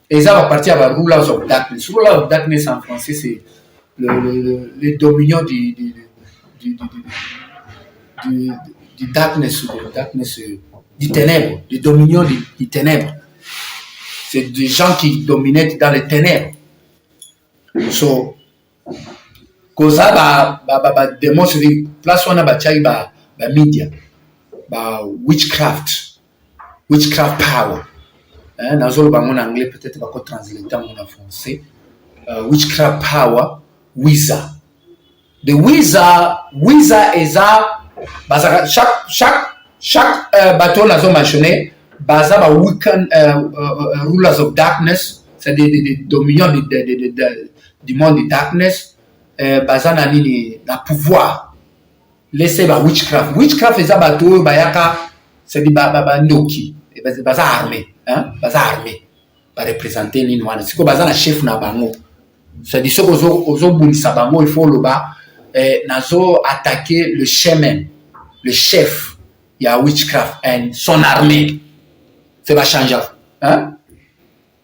eza baparti ya ba rulers of darkness. Ruler of darkness en français, c'est le dominion du darkness, du darkness, du ténèbre, du dominion du ténèbre. C'est des gens qui dominaient dans les ténèbres. So koza badémon, ba, ba, ba place wana batiaki bamedia, ba witchcraft, witchcraft power, hein. Nazoloba yango na anglais, peut-être bakotranslate yango na français. Witchcraft power, wizard, the wizard. Wizard eza bazaka chaque bato oyo nazo mentionne baza ba wicked rulers of darkness, c'est-à-dire des dominions du monde de darkness. Baza na nini? Na pouvoir lese ba witchcraft. Witchcraft eza bato oyo bayaka, c'est-à-dire bandoki, baza armé, hein? Baza armé, bareprésente nini wana. Sikoyo baza na chef na bango, c'est-à-dire soki ozobundisa bango, il faut oloba nazo attaquer le chemin, le chef ya witchcraft and son armée. C'est bachangeaka, hein?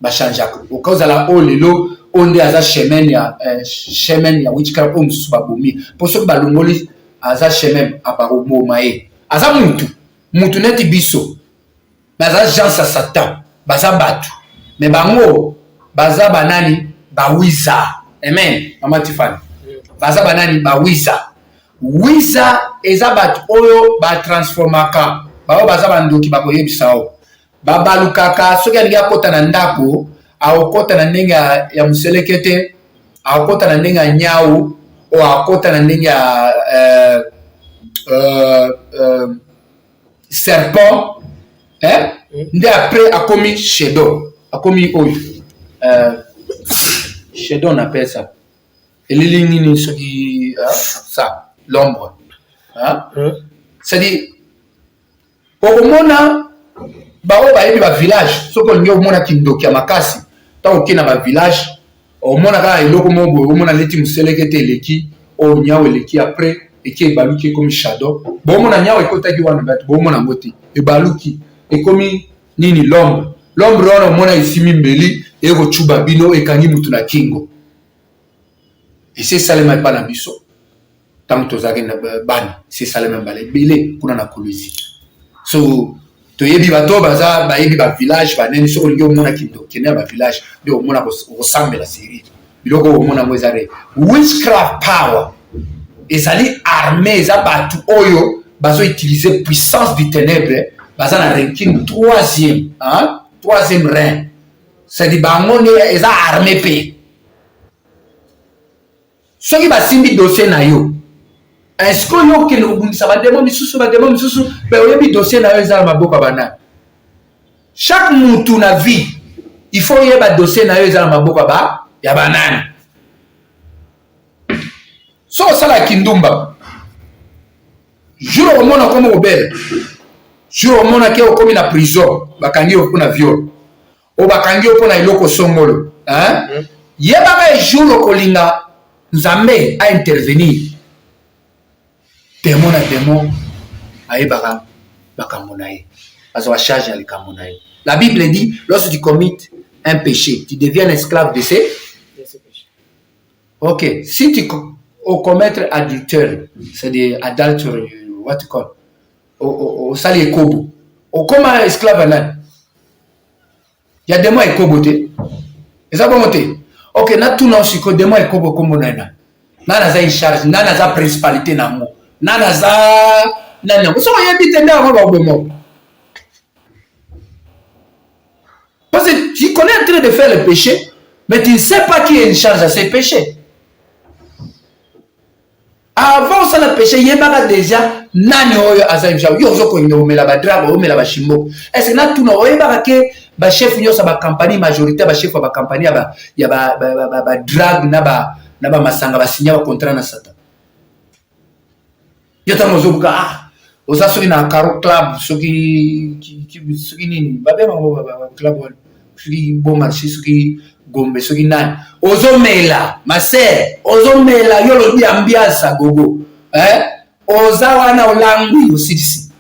Bachangeaka. Okozala oyo lelo, oyo nde aza chemin ya chemin ya witchcraft, oyo mosusu babomi. Mpo soki balongoli aza chemin, bakoboma ye. Aza mutu, mutu neti biso, mais aza agence ya Satan. Baza bato, mais bango baza banani? Bawiza. Amen, Mama Tifani. Baza banani? Bawiza. Wiza eza bato oyo batransformaka baoyo baza bandoki. Bakoyebisa o babalukaka. Soki alingi akɔta na ndako, akokɔta na ndenge ya moseleke te, akokɔta na ndenge ya nyau, oyo akɔta na ndenge ya serpent, eh? Nde après akomi shadow, akomi oyo shadow, on appelle ça elili nini soki ça, l'ombre, hein? C'est-à-dire okomona baoyo bayebi bavillage. Soki olingi omona kindoki ya makasi, ntango okei na bavillage, omona kaka eloko moko boye, omona neti moseleke te, eleki oyo nyau eleki, après eki ebaluki, ekomi shadow. Bomona nyau ekotaki wana, bato bomona yango te, ebaluki, ekomi nini? L'ombre. L'ombre wana omona esimi mbeli, ekocuba bino, ekangi mutu na kingo. Esi esalema epa na biso ntango tozalaki na bana, esi esalema mbala ebele kuna na Kolwezi. So Toyebi bato baza bayebi ba village banene, soki olingi omona kindoki kende na ba village nde omona okosambela serie biloko oyo omona yango eza re witchcraft power ezali armée, eza bato oyo bazo utiliser puissance du ténèbre, baza na ranking troisième, hein? Troisième rein, c'est-à-dire bango nde eza armée. Mpe soki basimbi dossier na yo, est-ce oyo okende kobundisa bademo misusu, bademo misusu mpe oyebi dossier na yo eza na maboko ya banani? Chaque mutu na vie, il faut oyeba dossier na yo eza na maboko ya banani. So osala kindumba, jour okomona okomi kobela, jour omona ke okomi na prison, bakangi yo mpona viol o bakangi yo mpona eloko songolo, hein? Yebaka jour okolinga Nzambe aintervenir, demo na demo ayebaka makambo na ye, azwaka charge ya likambo na ye. La Bible dit: lorsque tu commites un péché, tu deviens esclave de ces Ok, si tu au commettre adultère, c'est des adultery, what you call, osali ekobo, okoma esclave nani? Ya demo ekobo te, eza bongo te? Ok, natuna sikoyo, demo ekobo kombo na ye nani? Nani aza in charge? Nani aza principalité na yango? Nani aza nani yango? Soki oyebi te, nde yango bakoboma. Parce que tu connais en train de faire le péché, mais tu ne sais pas qui est en charge de ces péchés. Avant osala péché, yebaka déjà nani oyo aza in charge. Yo ozokende omela badrague, omela bashimboko. Est ce que natuna, oyebaka ke bachef nyonso ya bacompagnie, majorité ya bachef ya bacompagnie ya badrague na bamasanga basinya bacontrat na Satan? Yo ntango ozobuka, ah, oza soki na Caro Club, soki nini babengango club wana, soki Bon Marché, soki Gombe, soki nani, ozomela maser, ozomela, yo olobi ambiance agogo, eh? Oza wana, olangwi, osilisi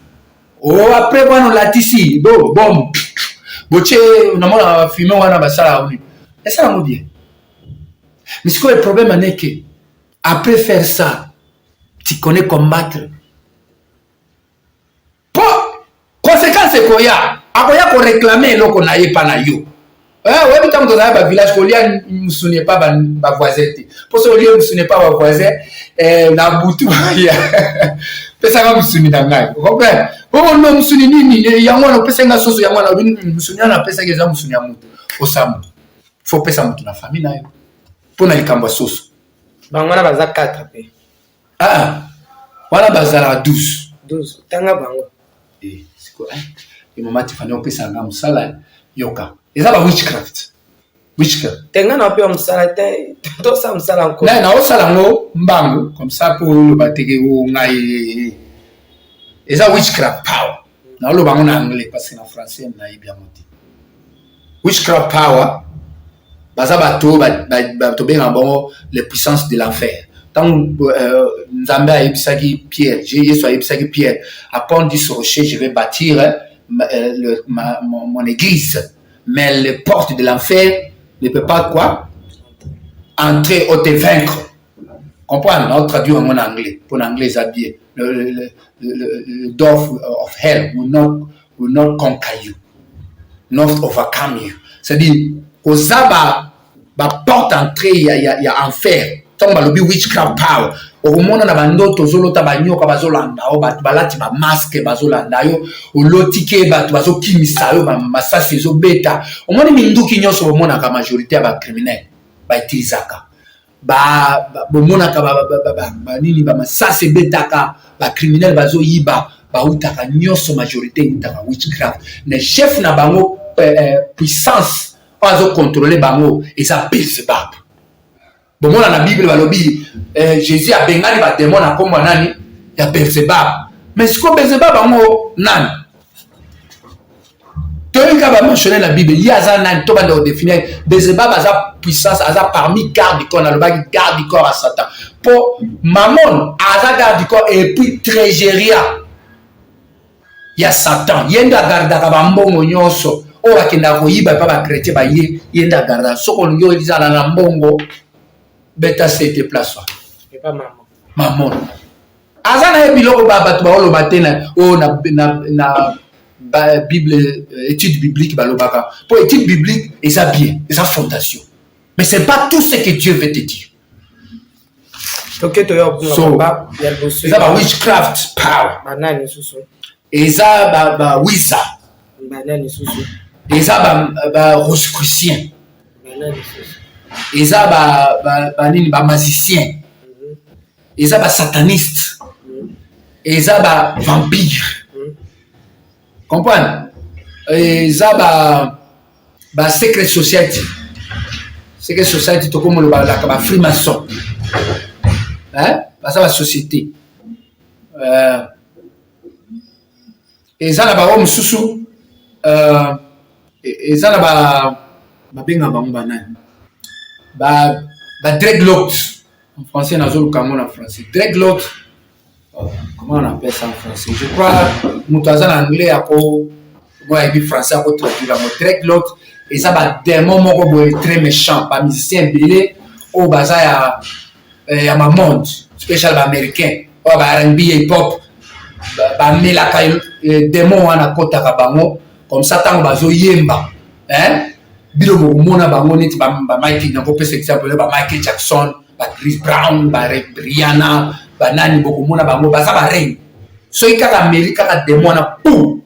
o après wana olatisi bo bom botie, namona bafilme wana basalaka nini, esalango bien. Mais sikoyo problème aneke, après faire ça, tu connais combattre po conséquence ekoya, akoya koréclamer eloko na ye mpa na yo. Oyebi ntango tozala bavillage, kolia mosuni epa bavoisin te, mpo so olie mosuni epa bavoisin na butu, baya pesaka mosuni na ngai, comprendre? Oh no, mosuni nini yango wana opesaki nga? Soso yango wana mosuni wana apesaki eza mosuni ya motu osambo. Fo opesa motu na famille na yo mpo na likambo ya soso. Bango wana baza 4 mpe? Ah, wana bazalaka 12. 12, tanga bango. Siko mama Tifani, opesa nga mosala. Yoka, eza ba witchcraft, witchcraft. Te, nga na mpe mosala te, tosala mosala nko. Naosala yango mbangu comme ça mpo oloba teke o ngai eza witchcraft power. Naoloba yango na anglais parce que na français nayebi yango te. Witchcraft power, baza bato tobengaka bango les puissances de l'enfer. Ntango Nzambe ayebisaki Pierre, Yesu ayebisaki Pierre: "Upon this rocher je vais bâtir mon église, mais les portes de l'enfer ne peut pas quoi entrer ou te vaincre." Comprendre, on traduire en anglais pour l'anglais eza bien: le door of hell will not conquer you, not overcome you. C'est-à-dire koza ba baporte entrée ya enfer. Ntango balobi witchcraft power, okomona na bandoto ozolota banyoka bazolanda yo, bato balati bamasque bazolanda yo, oloti ke bato bazokimisa yo, masasi ezobeta, omoni minduki nyonso. Bomonaka majorité ya bacriminel bautilisaka, bomonaka banini, bamasasi ebetaka, bacriminel bazoyiba, bautaka nyonso, majorité eutaka witchcraft. Mais chef na bango, puissance oyo azocontrôler bango eza Beelzebub. Bomona na Bible balobi Jésus abengani bademo na nkombo ya nani? Ya Beelzebub. Mais sikoyo Beelzebub yango nani? Toyoki kaka bamentionne na Bible, ye aza nani? To banda kodéfinir Beelzebub, aza puissance, aza parmi garde du corps. Nalobaki garde du corps ya Satan, mpo Mamon aza garde du corps et puis trésorier ya Satan. Ye nde agardaka bambongo nyonso oyo bakendaka koyiba epa bachrétien baye, ye nde agardaka. Soki olingi ozala na mbongo, beta sete place wana. Mamon aza na ye biloko bato baoloba te na oyo na ba bible, étude biblique balobaka, po étude biblique eza bien, eza fondation, mais c'est pas tout ce que Dieu veut te dire. Toke toya obunga. So, papa ya liboso. Eza ba witchcraft power. Banani lisusu? Eza ba wizard. Banani lisusu? Eza ba rosicrucien. Banani lisusu? Eza banini, ba magicien, eza ba sataniste, eza ba vampire, comprendre, eza ba secret society. Secret society, tokomolobalaka ba freemason, hein? Baza ba société, eza na bango mosusu, eza na ba babenga bango banani, ba dreadlocks en français. Nazoluka yango na français, dreadlocks, comment on appelle ça en français? Je crois moto aza na anglais ako mo ayebi français akotraduire yango. Dreadlock eza badémon moko boye très méchant. Bamusicien ebele oyo baza ya mamonde, spécial baaméricain oyo ba R&B, hip hop, bamelaka démon wana, akotaka bango comme ça ntango bazoyemba, hein? Bino bokomona bango neti baMichael, nakopesa exemple, baMichael Jackson, baChris Brown, baRihanna, banani, bokomona bango baza bareine. Soki kaka ameli kaka démon wana, pum,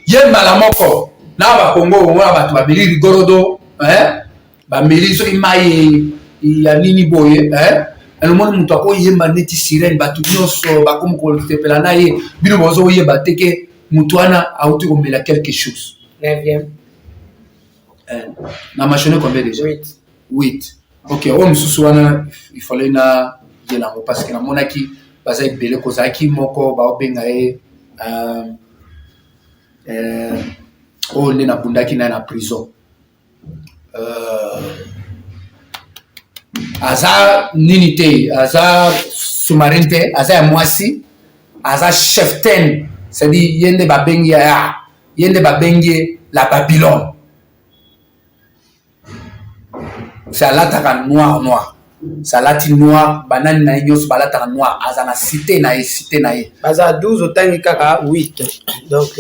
ye mbala moko na bakongo omona bato bameli rigorodo, hein? Bameli soki mai ya nini boye, hein? Elomoni moto akoyemba neti sirène, bato nyonso bakomi kosepela na ye. Bino bozoyeba te ke moto wana auti komela quelque chose. Neuvième. Na mentionné combien déjà? 8. 8, ok. Oyo mosusu wana, il fallait na yela yango parce que namonaki baza ebele. Kozalaki moko baobenga ye, oyo nde nabundaki naye na prison, aza nini te, aza sous-marine te, aza ya mwasi, aza cheftaine, c'est-à-dire ye nde babengi ya ye nde babengi ye la Babylone. Se alataka noir noir, se alati noir, banani na ye nyonso balataka noir, aza na cité na ye, cité na ye. Baza 12, otangi kaka 8, donc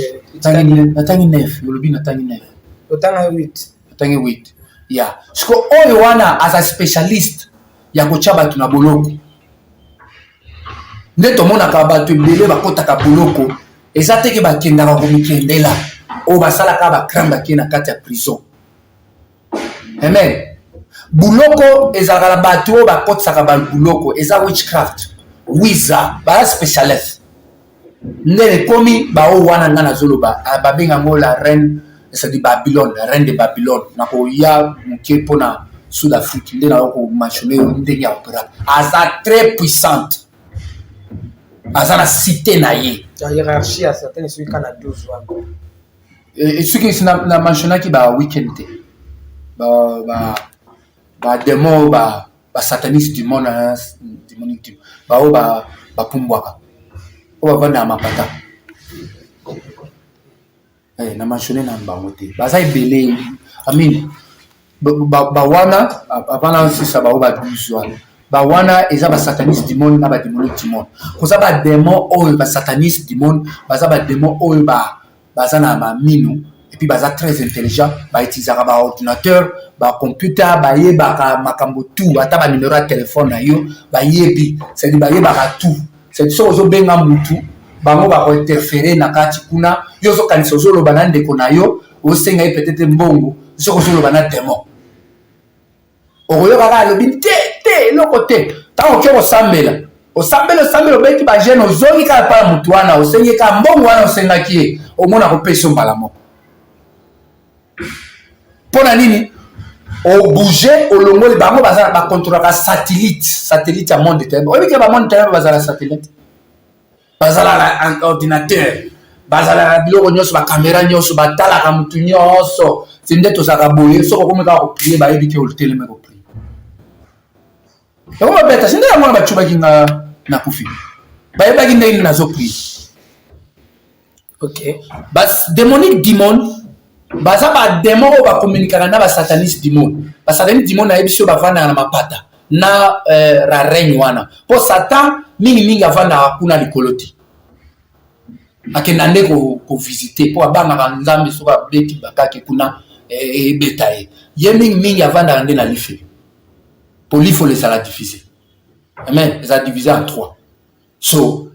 Natangi 9, olobi natangi 9. Otanga 8. Natangi 8 ya siko. Oyo wana aza spécialiste ya kotya bato na boloko. Nde tomonaka bato ebele bakɔtaka boloko, eza teke bakendaka komikendela, oyo basalaka bacrime bakei na kati ya prison. Amen. Buloko ezalaka na bato oyo bakotisaka babuloko, eza witchcraft, wizard, baza spécialiste. Nde ekomi baoyo wana nga nazoloba, babenga yango la reine, c'est-à-dire Babylone, la reine de Babylone. Nakoya moke mpona Sud Afrique nde nayo komentionne ndenge ya opéra. Aza très puissante, aza na cité na ye. Hiérarchie ya certaine soki kaka na 12 wana. Soki na mentionnaki ba weekend te, badémon oyo basataniste du monde démonique, baoyo bapumbwaka, oyo bavandaka mapata, na mentionne na bango te, baza ebele. Amin. Bawana avana osisa bao ba 12 wana, bawana eza basataniste du monde na badémonique du monde. Koza badémon oyo basataniste du monde, baza badémon oyo baza na mamino et puis baza très intelligent, bautilisaka baordinateur, bacomputer, bayebaka makambo tout, ata banumero ya telefone na yo bayebi, c'est-à-dire bayebaka tout. C'est soki ozobenga mutu, bango bakointerfere na kati kuna. Yo ozokanisa ozoloba na ndeko na yo, osenga ye peut-être mbongo, soki ozoloba na démon, okoyoka kaka alobi te te, eloko te. Ntango oke kosambela, osambeli, osambeli, obeti bajeûne, ozongi kaka epai ya motu wana, osengi kaka mbongo wana osengaki ye, omona kopesa yo mbala moko. Mpo na nini? Obouge, olongoli bango, baza bakontrolaka satellite, satellite ya monde ténèbre. Oyebi ke bamonde ténèbre bazala satellite, bazala na ordinateur, bazala na biloko nyonso, bakamera nyonso, batalaka motu nyonso. Se nde tozalaka boye, soki okomi kaka koprier, bayebi te oteleme koprier, yango babeta. Se nde yango wana bacubaki nga nakufi, bayebaki ndenge nini nazoprier. Badémonique du monde baza badémon oyo bakomunikaka na basataniste du monde. Basataniste du monde, nayebi so bavandaka na mapata na la reine wana, mpo Satan mingimingi avandaka kuna likolo te. Akenda nde kovisite mpo abangaka Nzambe, soki abeti bakake kuna ebeta ye. Ye mingimingi avandaka nde na lifelo, mpo lifelo ezala divise. Amen. Ezala divise en trois. So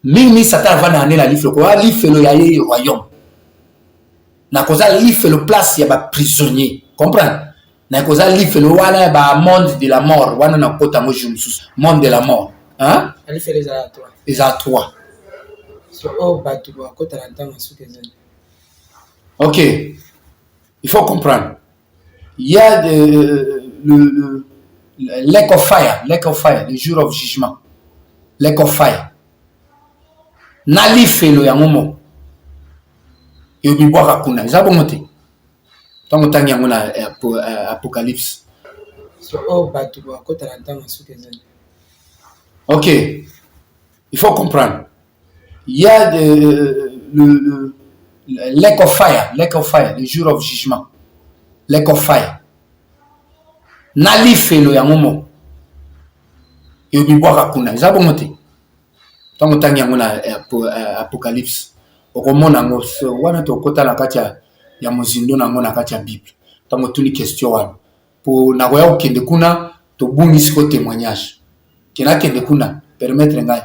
mingimingi Satan avandaka nde na lifelo, koya lifelo ya ye royaume nakoza lifelo place ya baprisonnier, comprendre? Nakoza lifelo wana ya ba monde de la mort wana, nakota yango jour mosusu, monde de la mort, hein? Lifelo ezala trois. Eza trois. So oyo bato bakota na ntango ya suka ezali? Ok, il faut comprendre, il y a le lake of fire, lake of fire, le jour of jugement, lake of fire na lifelo yango moko eyobibwaka kuna. Eza bongo te? Ntango otangi yango na Apocalypse. So oyo bato bakota na ntango ya suka ezali? Ok, il faut comprendre, il y a le lake of fire, lake of fire, le jour of jugement, lake of fire na lifelo yango moko eyobibwaka kuna. Eza bongo te? Ntango otangi yango na Apocalypse, okomona yango wana. Tokota na kati ya mozindo na yango na kati ya Bible. Ntango otuni question wana, po nakoya kokende kuna, tobungisi ko témoignage ke nakende kuna, permettre ngai.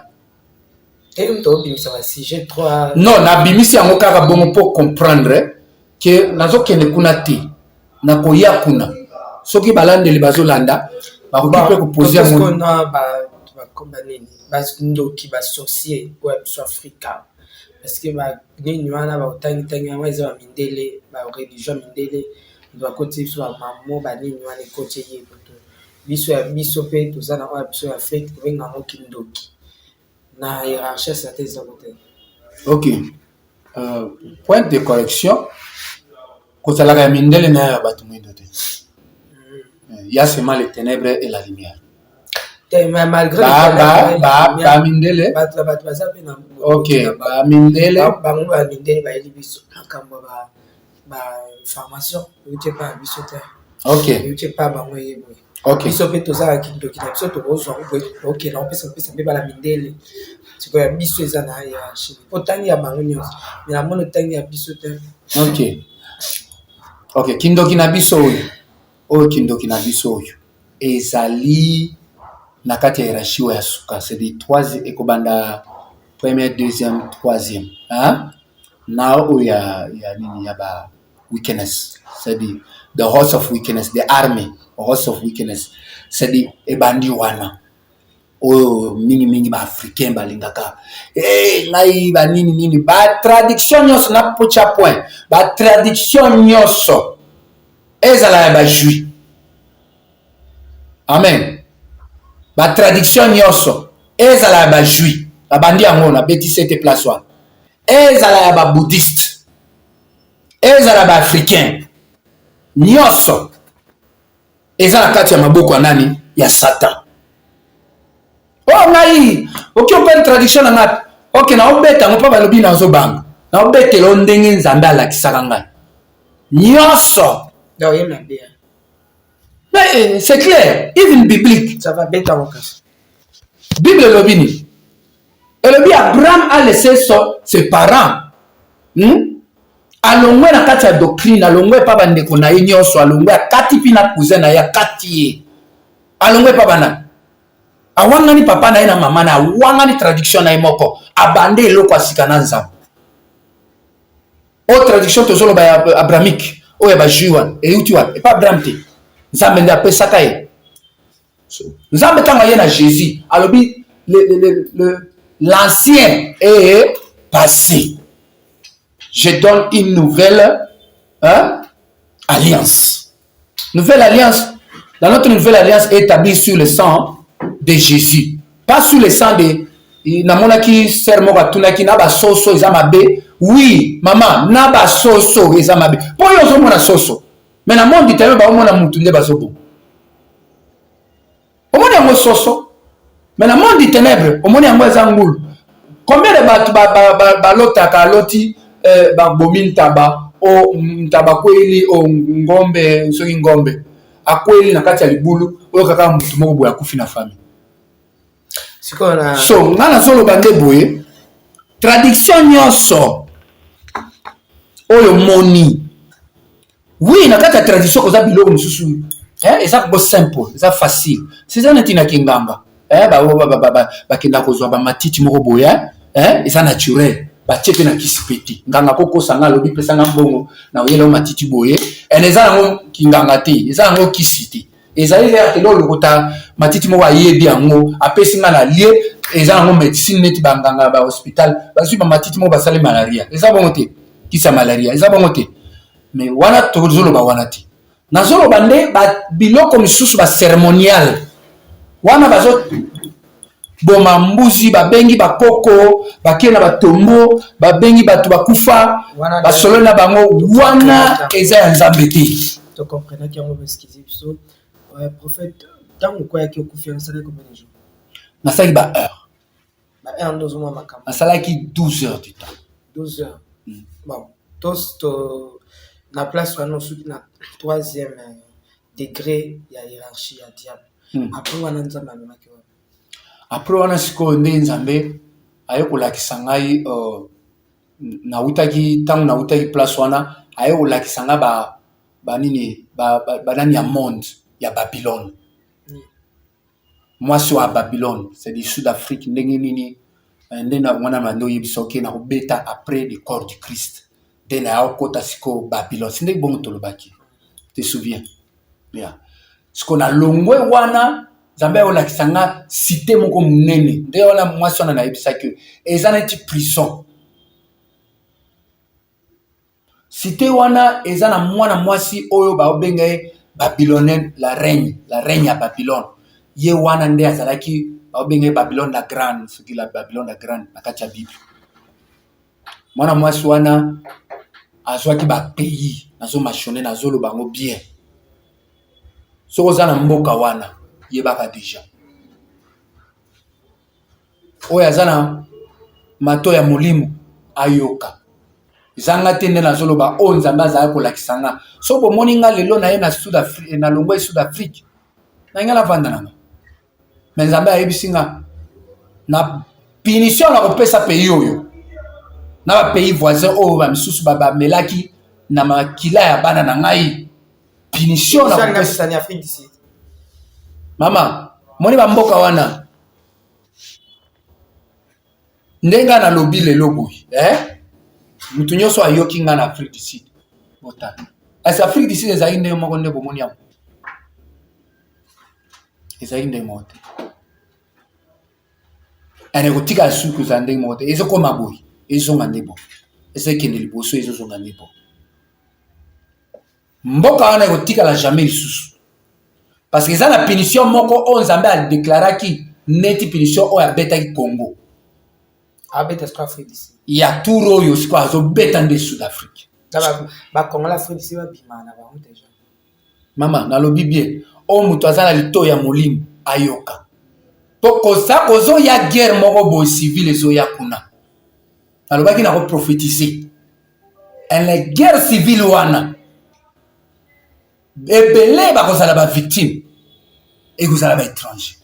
Tobimisa basujet 3. Non, nabimisi yango kaka bongo mpo comprendre ke nazokende kuna te, nakoya kuna. Soki balandeli bazolanda, bakoki mpe kopose yango. Banini, bandoki, basorcier oyo ya biso Afrika, parce que banini wana baotangitangi yango, eza bamindele, bareligion ya mindele bakoti biso, bamamo banini wana ekoti ye poto. Biso ya biso mpe toza na oyo ya biso ya Afrique, tobenga yango kindoki. Na hiérarchie sate eza kote. Ok, point de correction: kozalaka ya mindele na ya bato mwindo te. Ya seulement les ténèbres et la lumière. Malgré bamindele. Bato baza mpe na Ok, bamindele. Bango bamindele bayeli biso makambo ya baformation, euti epa ya biso te. Euti epa bango, ye boye. Biso mpe tozalaka kindoki na biso, tokozwa ngo boye, okenda opesa opesa mpe bana mindele. Sikoyo ya biso eza na hiérarchie, po tangi ya bango nyonso, mais namoni otangi ya biso te. Ok, kindoki na biso oyo, kindoki na biso oyo ezali na kati ya hiérarchie oyo ya suka, c'est de trois, ekobanda première, deuxième, troisième, hein? Na oyo ya nini, ya ba wickedness, c'est-à-dire the house of wickedness, the army house of wickedness, c'est-à-dire ebandi wana oyo mingimingi baafricain balingaka. Hey, ngai banini nini, batraduction nyonso na potya point, batraduction nyonso ezala ya bajuif, amen, batraduction nyonso ezala ya bajuif, babandi yango, nabetisi ete place wana, ezala ya babouddhiste, ezala baafricain, nyonso eza na kati ya maboko ya nani? Ya Satan. Oyo ngai oki opene traduction na ngai, ok, naobeta yango mpo balobi nazobanga, naobetela o ndenge Nzambe alakisaka ngai nyonso. Mais c'est clair, even biblique. Ça va, beta kasi. Bible elobi nini? Elobi Abraham a laissé ses parents, Alongwe na kati ya doctrine, alongwe epa bandeko na ye nyonso, alongwe, akati mpi na cousin na ye, akati ye, alongwe epa bana, awangani papa na ye na mama na, awangani traduction na ye moko, abande eloko ya sika na Nzambe. Oyo traduction tozoloba ya abrahamique, oyo ya bajuif wana, euti wana epa Abraham te. Nzambe nde apesaka ye. Nzambe ntango aye na Jésus, alobi l'ancien est passé, je donne une nouvelle, hein, alliance. Nouvelle alliance, dans notre nouvelle alliance est établie sur le sang de Jésus, pas sur le sang de. Namonaki sœur moko atunaki na basoso eza mabe. Oui mama, na basoso eza mabe, mpo oyo ozomona soso, mais na monde italien baomona mutu nde bazoboma. Omoni yango soso, mais na monde du ténèbre omoni yango eza ngulu. Combien de bato balotaka, aloti babomi ntaba, o ntaba akweli, o ngombe, soki ngombe akweli na kati ya libulu oyo, kaka motu moko boye akufi na famille. Sikoyo na So nga nazoloba nde boye. Traduction nyonso oyo moni, oui, na kati ya tradition koza biloko mosusu, eh, eza bo simple, eza facile. Seza neti na kinganga, eh, bakenda kozwa bamatiti moko boye, eh, eza naturel, batie mpe na kisi mpe te. Nganga kokosa nga, alobi pesa nga mbongo na oyela yo matiti boye, ene eza yango kinganga te, eza yango kisi te. Ezali lere akende olokota matiti moko, ayebi yango, apesi nga na lie, eza yango medicine. Neti banganga ba hospital bazwi bamatiti moko, basali malaria, eza bongo te? Kisi ya malaria eza bongo te? Mais wana tozoloba wana te. Nazoloba nde biloko misusu, bacérémonial wana, bazo boma mbuzi, babengi bakoko, bakei na batombo, babengi bato bakufa, basololi na bango, wana eza ya Nzambe te. Tocomprenaki yango, excuse biso, prophète. Ntango okwayaki, okufi, osalaki combien de jours? Nasalaki ba heure. Ba heure nde ozomwa makambo? Nasalaki 12 heures du temps. 12 heures. Bon, to na place wana osuki na troisième degré ya hiérarchie ya diable. Après wana, Nzambe amemaki wana? Après wana, sikoyo nde Nzambe aye kolakisa ngai, nawutaki, ntango nawutaki place wana, aye kolakisa ngai ba banini, banani ya monde ya Babylone, mwasi oyo ya Babylone, c'est du Sud Afrique. Ndenge nini nde wana bande oyebisa oke na kobeta après le corps du Christ, nde na ya okota sikoyo Babylone, si ndenge bongo tolobaki, te souviens? Yeah. Sikoyo na longwe wana, Nzambe ayolakisa nga cité moko monene. Nde wana mwasi wana nayebisaki oyo eza neti prison. Cité wana eza na mwana mwasi oyo baobenga ye Babylone, la reine ya Babylone. Ye wana nde azalaki, baobenga ye Babylone la Grande, soki la Babylone la Grande na kati ya Bible. Mwana mwasi wana azwaki bapays. Nazomentione, nazoloba yango bien. Soki oza na mboka wana, yebaka déjà, oyo aza na mato ya molimo ayoka. Ezanga te nde nazoloba oyo Nzambe azalaki kolakisa nga. So bomoni nga lelo na ye na Sud Afrique, na longwa Sud Afrique, na ngai navanda nanga, mais Nzambe ayebisi nga na punition na kopesa pays oyo na bapays voisin oyo bamisusu bamelaki na makila ya bana na ngai, punition na kopesa. Mama, moni bamboka wana ndenge ngai nalobi lelo boye, eh? Motu nyonso ayoki ngai na Afrique du Sud, botala kasi Afrique du Sud ezalaki ndenge moko nde bomoni yango, ezalaki ndenge moko te. Ene kotikala suki kozala ndenge moko te. Ezokoma boye, ezonga nde boye, ezokende liboso, ezozonga nde boye. Mboka wana ekotikala jamais lisusu, parce que eza na punition moko oyo Nzambe adeklaraki, neti punition oyo abetaki Congo. Abeta sikoyo Afrique du Sud. Ya tour oyo sikoyo azobeta nde Sud Afrique. Bakongola Afrique du Sud babima na bango déjà. Mama, nalobi bien, oyo moto aza na lito ya molimo ayoka. Po koza kozoya guerre moko boye civile ezoya kuna. Nalobaki na koprophétise ele guerre civile wana, ebele bakozala bavictime, ekozala baétranger.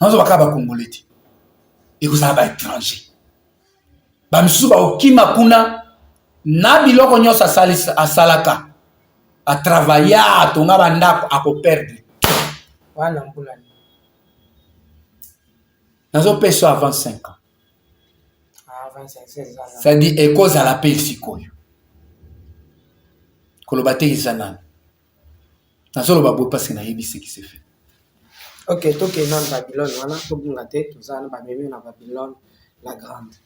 Nazoba kaka bakongole te, ekozala baétranger. Bamisusu bakokima kuna na biloko nyonso asalaka, atravailla, atonga bandako, akoperdre. Wana mbula? Nazopesa avant 5 ans, c'est-à-dire ekozala mpe sikoyo. Koloba te eza nani, nazoloba boye parce que nayebi ce qui se fait. Ok, tokende nanu Babylone wana, tobunga te. Toza wana, bamemi na Babylone la Grande.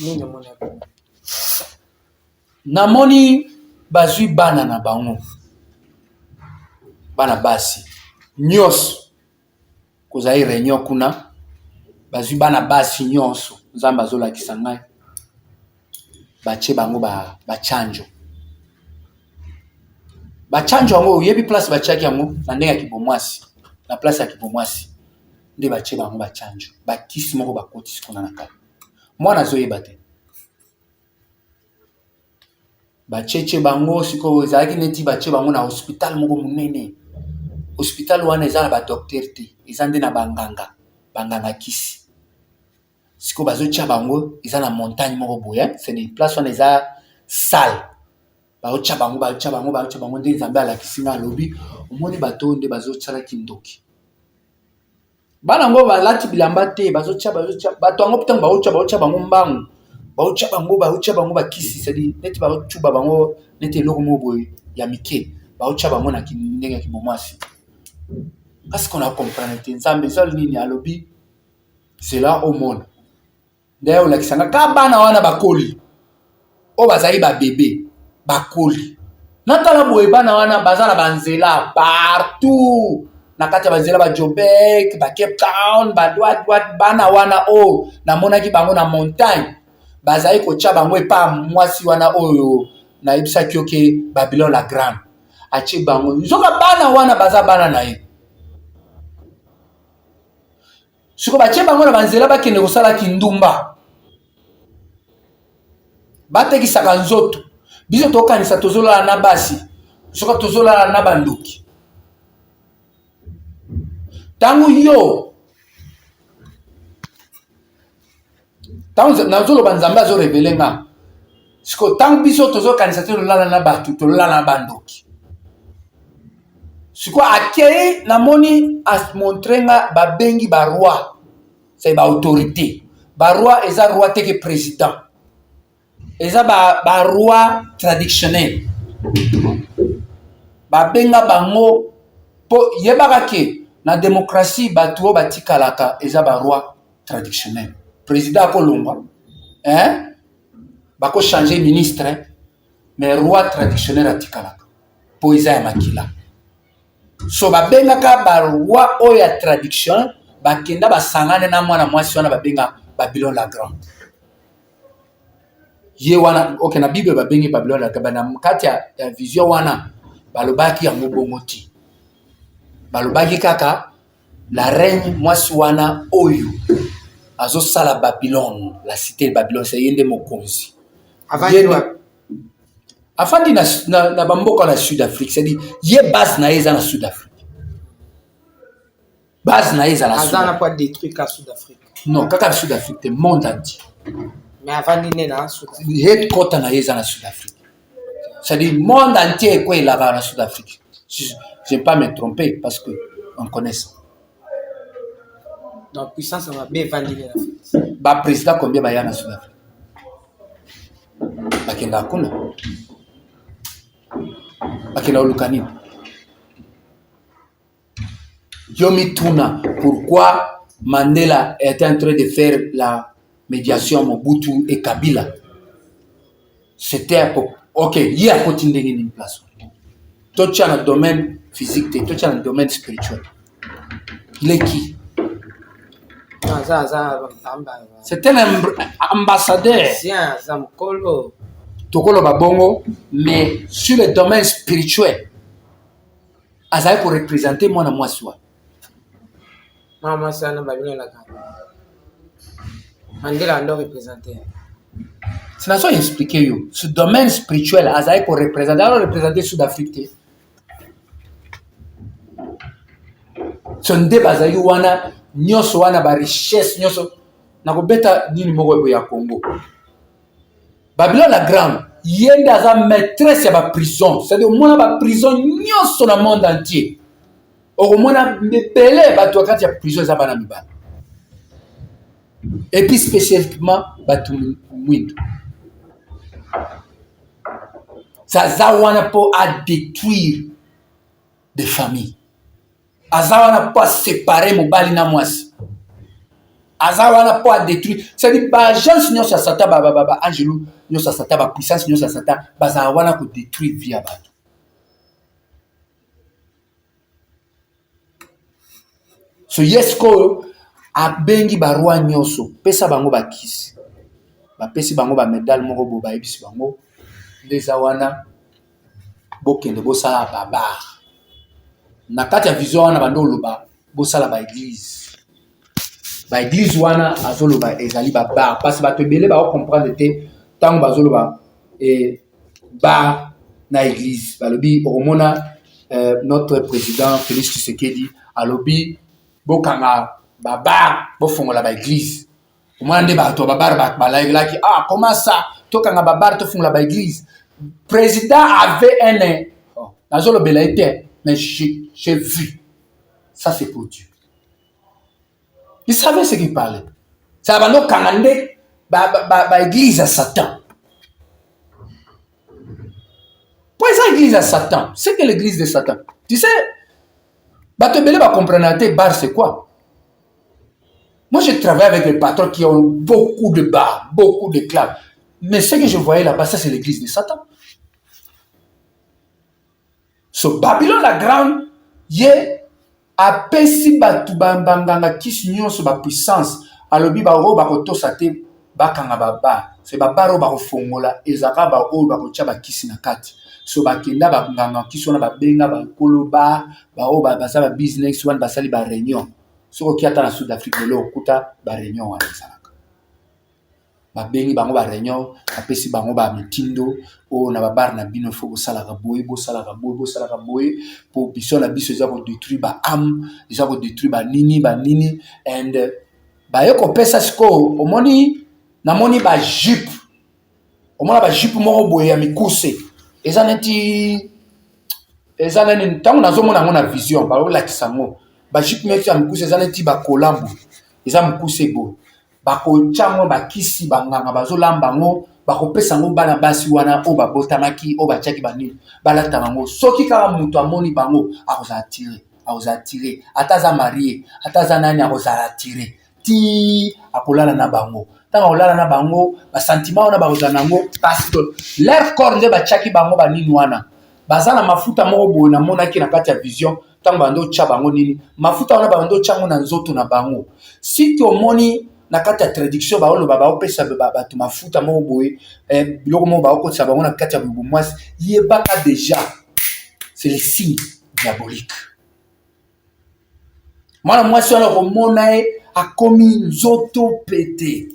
Nini omoni? Namoni bazwi bana na bango, bana basi nyonso. Kozali réunion kuna, bazwi bana basi nyonso. Nzambe azolakisa ngai batie bango bachanjo. Bachanjo yango, oyebi place batiaki yango? Na ndenge ya kibomwasi, na place ya kibomwasi nde batie bango bachanjo, bakisi moko bakotisi kuna na kati. Mwana azoyeba te, batietie bango. Sikoyo ezalaki neti batie bango na hospital moko monene. Hospital wana eza na badocteur te, eza nde na banganga, banganga kisi. Sikoyo bazotia bango eza na montagne moko boye, c'est une place wana eza sale. Bazotia bango, bazotia bango, bazotia bango nde Nzambe alakisi nga alobi omoni bato oyo nde bazosala kindoki. Bana yango balati bilamba te, bazotia bazotia bato yango ntango bazotia bazotia bango mbangu, bazotia bango bazotia bango bakisi, c'est-à-dire neti bazotuba bango neti eloko moko boye ya mike, bazotia bango na ndenge ya kibomwasi. Parce qu'on a comprendre te Nzambe eza nini alobi zela omona nde olakisa nga ka bana wana bakoli oyo bazali ba bebe bakoli natala boye bana wana baza na banzela partout na kati ya banzela ba Joburg ba Cape Town ba droite droite bana wana oyo oh, namonaki bango na montagne bazali kotya bango epa mwasi wana oyo nayebisaki yo ke Babylone la grande atie bango nzoka bana wana baza bana na ye siko batie bango na banzela bakende kosala kindumba batekisaka nzoto biso tokanisa tozolala na basi soka tozolala na bandoki ntango yo ntango nazoloba nzambe azorevele nga siko ntango biso tozokanisa te tolala na bato tolala na bandoki sikoyo akei namoni amontre nga babengi baroi c'est baautorité baroi eza roi te ke président eza baroi ba traditionnel babenga bango mpo yebaka ke na démocratie bato oyo batikalaka eza baroi traditionnel président akolongwa hein? bako changer ministre mais roi traditionnel atikalaka mpo eza ya makila so babengaka baroi oyo ya tradition bakenda basangane na mwana mwasi wana babenga babylone la grande ye wana ok na bible babengi babylone la grande na kati ya, ya vision wana balobaki yango bongo ti balobaki kaka La reine mwasi wana oyo azosala Babylone, la cité de Babylone, c'est ye nde mokonzi. Afandi na, na, na bamboka na Sud Afrique, c'est-à-dire ye base na ye eza na Sud Afrique. Base na ye eza na Sud. Aza na po détruire ka Sud Afrique. Non, kaka Sud Afrique te, monde entier. Mais avandi nde na Sud Afrique. Headquarter na ye eza na Sud Afrique. C'est-à-dire monde entier ekwelaka na Sud Afrique. Je ne vais pas me tromper parce que on connaît ça. Donc puissance ya mabe evandi na Afrique. Ba président combien baya na Sud Afrique? Bakenda kuna. Bakenda koluka nini? Yo mituna pourquoi Mandela était en train de faire la médiation Mobutu et Kabila. C'était ok, ye akoti ndenge nini place totia na domaine physique te, totia na domaine spirituel. Il est qui? C'est un ambassadeur. Tokoloba bongo, mais sur le domaine spirituel, azali ko representer mwana mwasi wana. Mwana mwasi wana babinelaka Mandela ando representer. Nazo expliquer yo ce domaine spirituel azali ko representer azo representer Sud Afrique te. So nde bazali wana nyonso wana ba richesse nyonso nakobeta nini moko eboye ya Congo. Babylone la grande ye nde aza maîtresse ya ba prison c'est-à-dire omona ba prison nyonso na monde entier okomona ebele bato ya kati ya prison eza bana mibali et puis spécifiquement bato mwindo aza wana mpo adétruire des familles aza wana mpo asepare mobali na mwasi aza wana mpo adétruire cestadire baagence nyonso ya satan baangelu nyonso ya satan bapuissance nyonso ya satan bazala wana kodétruire vie ya bato so ye sikoyo abengi baroi nyonso pesa bango bakisi bapesi bango bamedale moko boye bayebisi bango nde eza wana bokende bosala ba bar na kati ya vision wana bando oloba bosala ba eglise ba eglise wana azoloba ezali ba bar parce bato ebele bao comprendre te ntango bazoloba e, bar na eglise balobi okomona euh, notre président Félix Tshisekedi alobi bokanga ba bar bofongola ba eglise. Omona nde bato ya babar balayelaki, ah comment ça, tokanga babar tofungola baeglise. Président avait un, oh, nazolobela ye te, mais j'ai vu ça, c'est pour Dieu. Il savait ce qu'il parlait. Ça bando kanga nde ba église ya Satan. Po eza église ya Satan, c'est que l'église de Satan. Tu sais, bato ebele ba comprendre te bar c'est quoi. Moi, je travaille avec les patrons qui ont beaucoup de bars, beaucoup de clubs. Mais ce que je voyais là-bas, ça c'est l'église de Satan. So Babylone la grande, ye apesi bato banganga kisi nyonso ba puissance, alobi baoyo bakotosa te bakanga babar. Se babar oyo bakofongola ezalaka baoyo bakotia bakisi na kati. So bakenda banganga kisi wana babenga bakolo bar, baoyo baza ba business wana basali ba réunion. Soki oki ata na Sud Afrique lelo okuta ba réunion wana ezalaka. Babengi bango ba réunion, bapesi bango ba mitindo oyo na babar na bino fo bosalaka boye, bosalaka boye, bosalaka boye, po biso na biso eza kodétruire ba âme, eza kodétruire banini banini. And baye kopesa sikoyo, omoni namoni ba jupe, omona ba jupe moko boye ya mikuse, eza neti eza nani, ntango nazomona yango na vision balolakisa yango, ba jupe neti ya mikuse eza neti bakola boye, eza mokuse boye, bakotya yango bakisi, banganga bazolamba yango, bakopesa yango bana basi wana oyo babotamaki, oyo batiaki banini, balataka yango. Soki kaka moto amoni bango akozala tire, akozala tire, ata aza marie, ata aza nani, akozala tire ti akolala na bango. Ntango akolala na bango, basentiment wana bakozala na yango, parce que leur corps nde batiaki bango banini wana, baza na mafuta moko boye namonaki na kati ya vision. Ntango bando otya bango nini, mafuta wana bando otya yango na nzoto na bango. Si tomoni na kati ya traduction baoloba baopesa bato mafuta moko boye, biloko moko baokotisa bango na kati ya bomwasi, yebaka déjà c'est le signe diabolique. Mwana mwasi wana okomona ye akomi nzoto pete,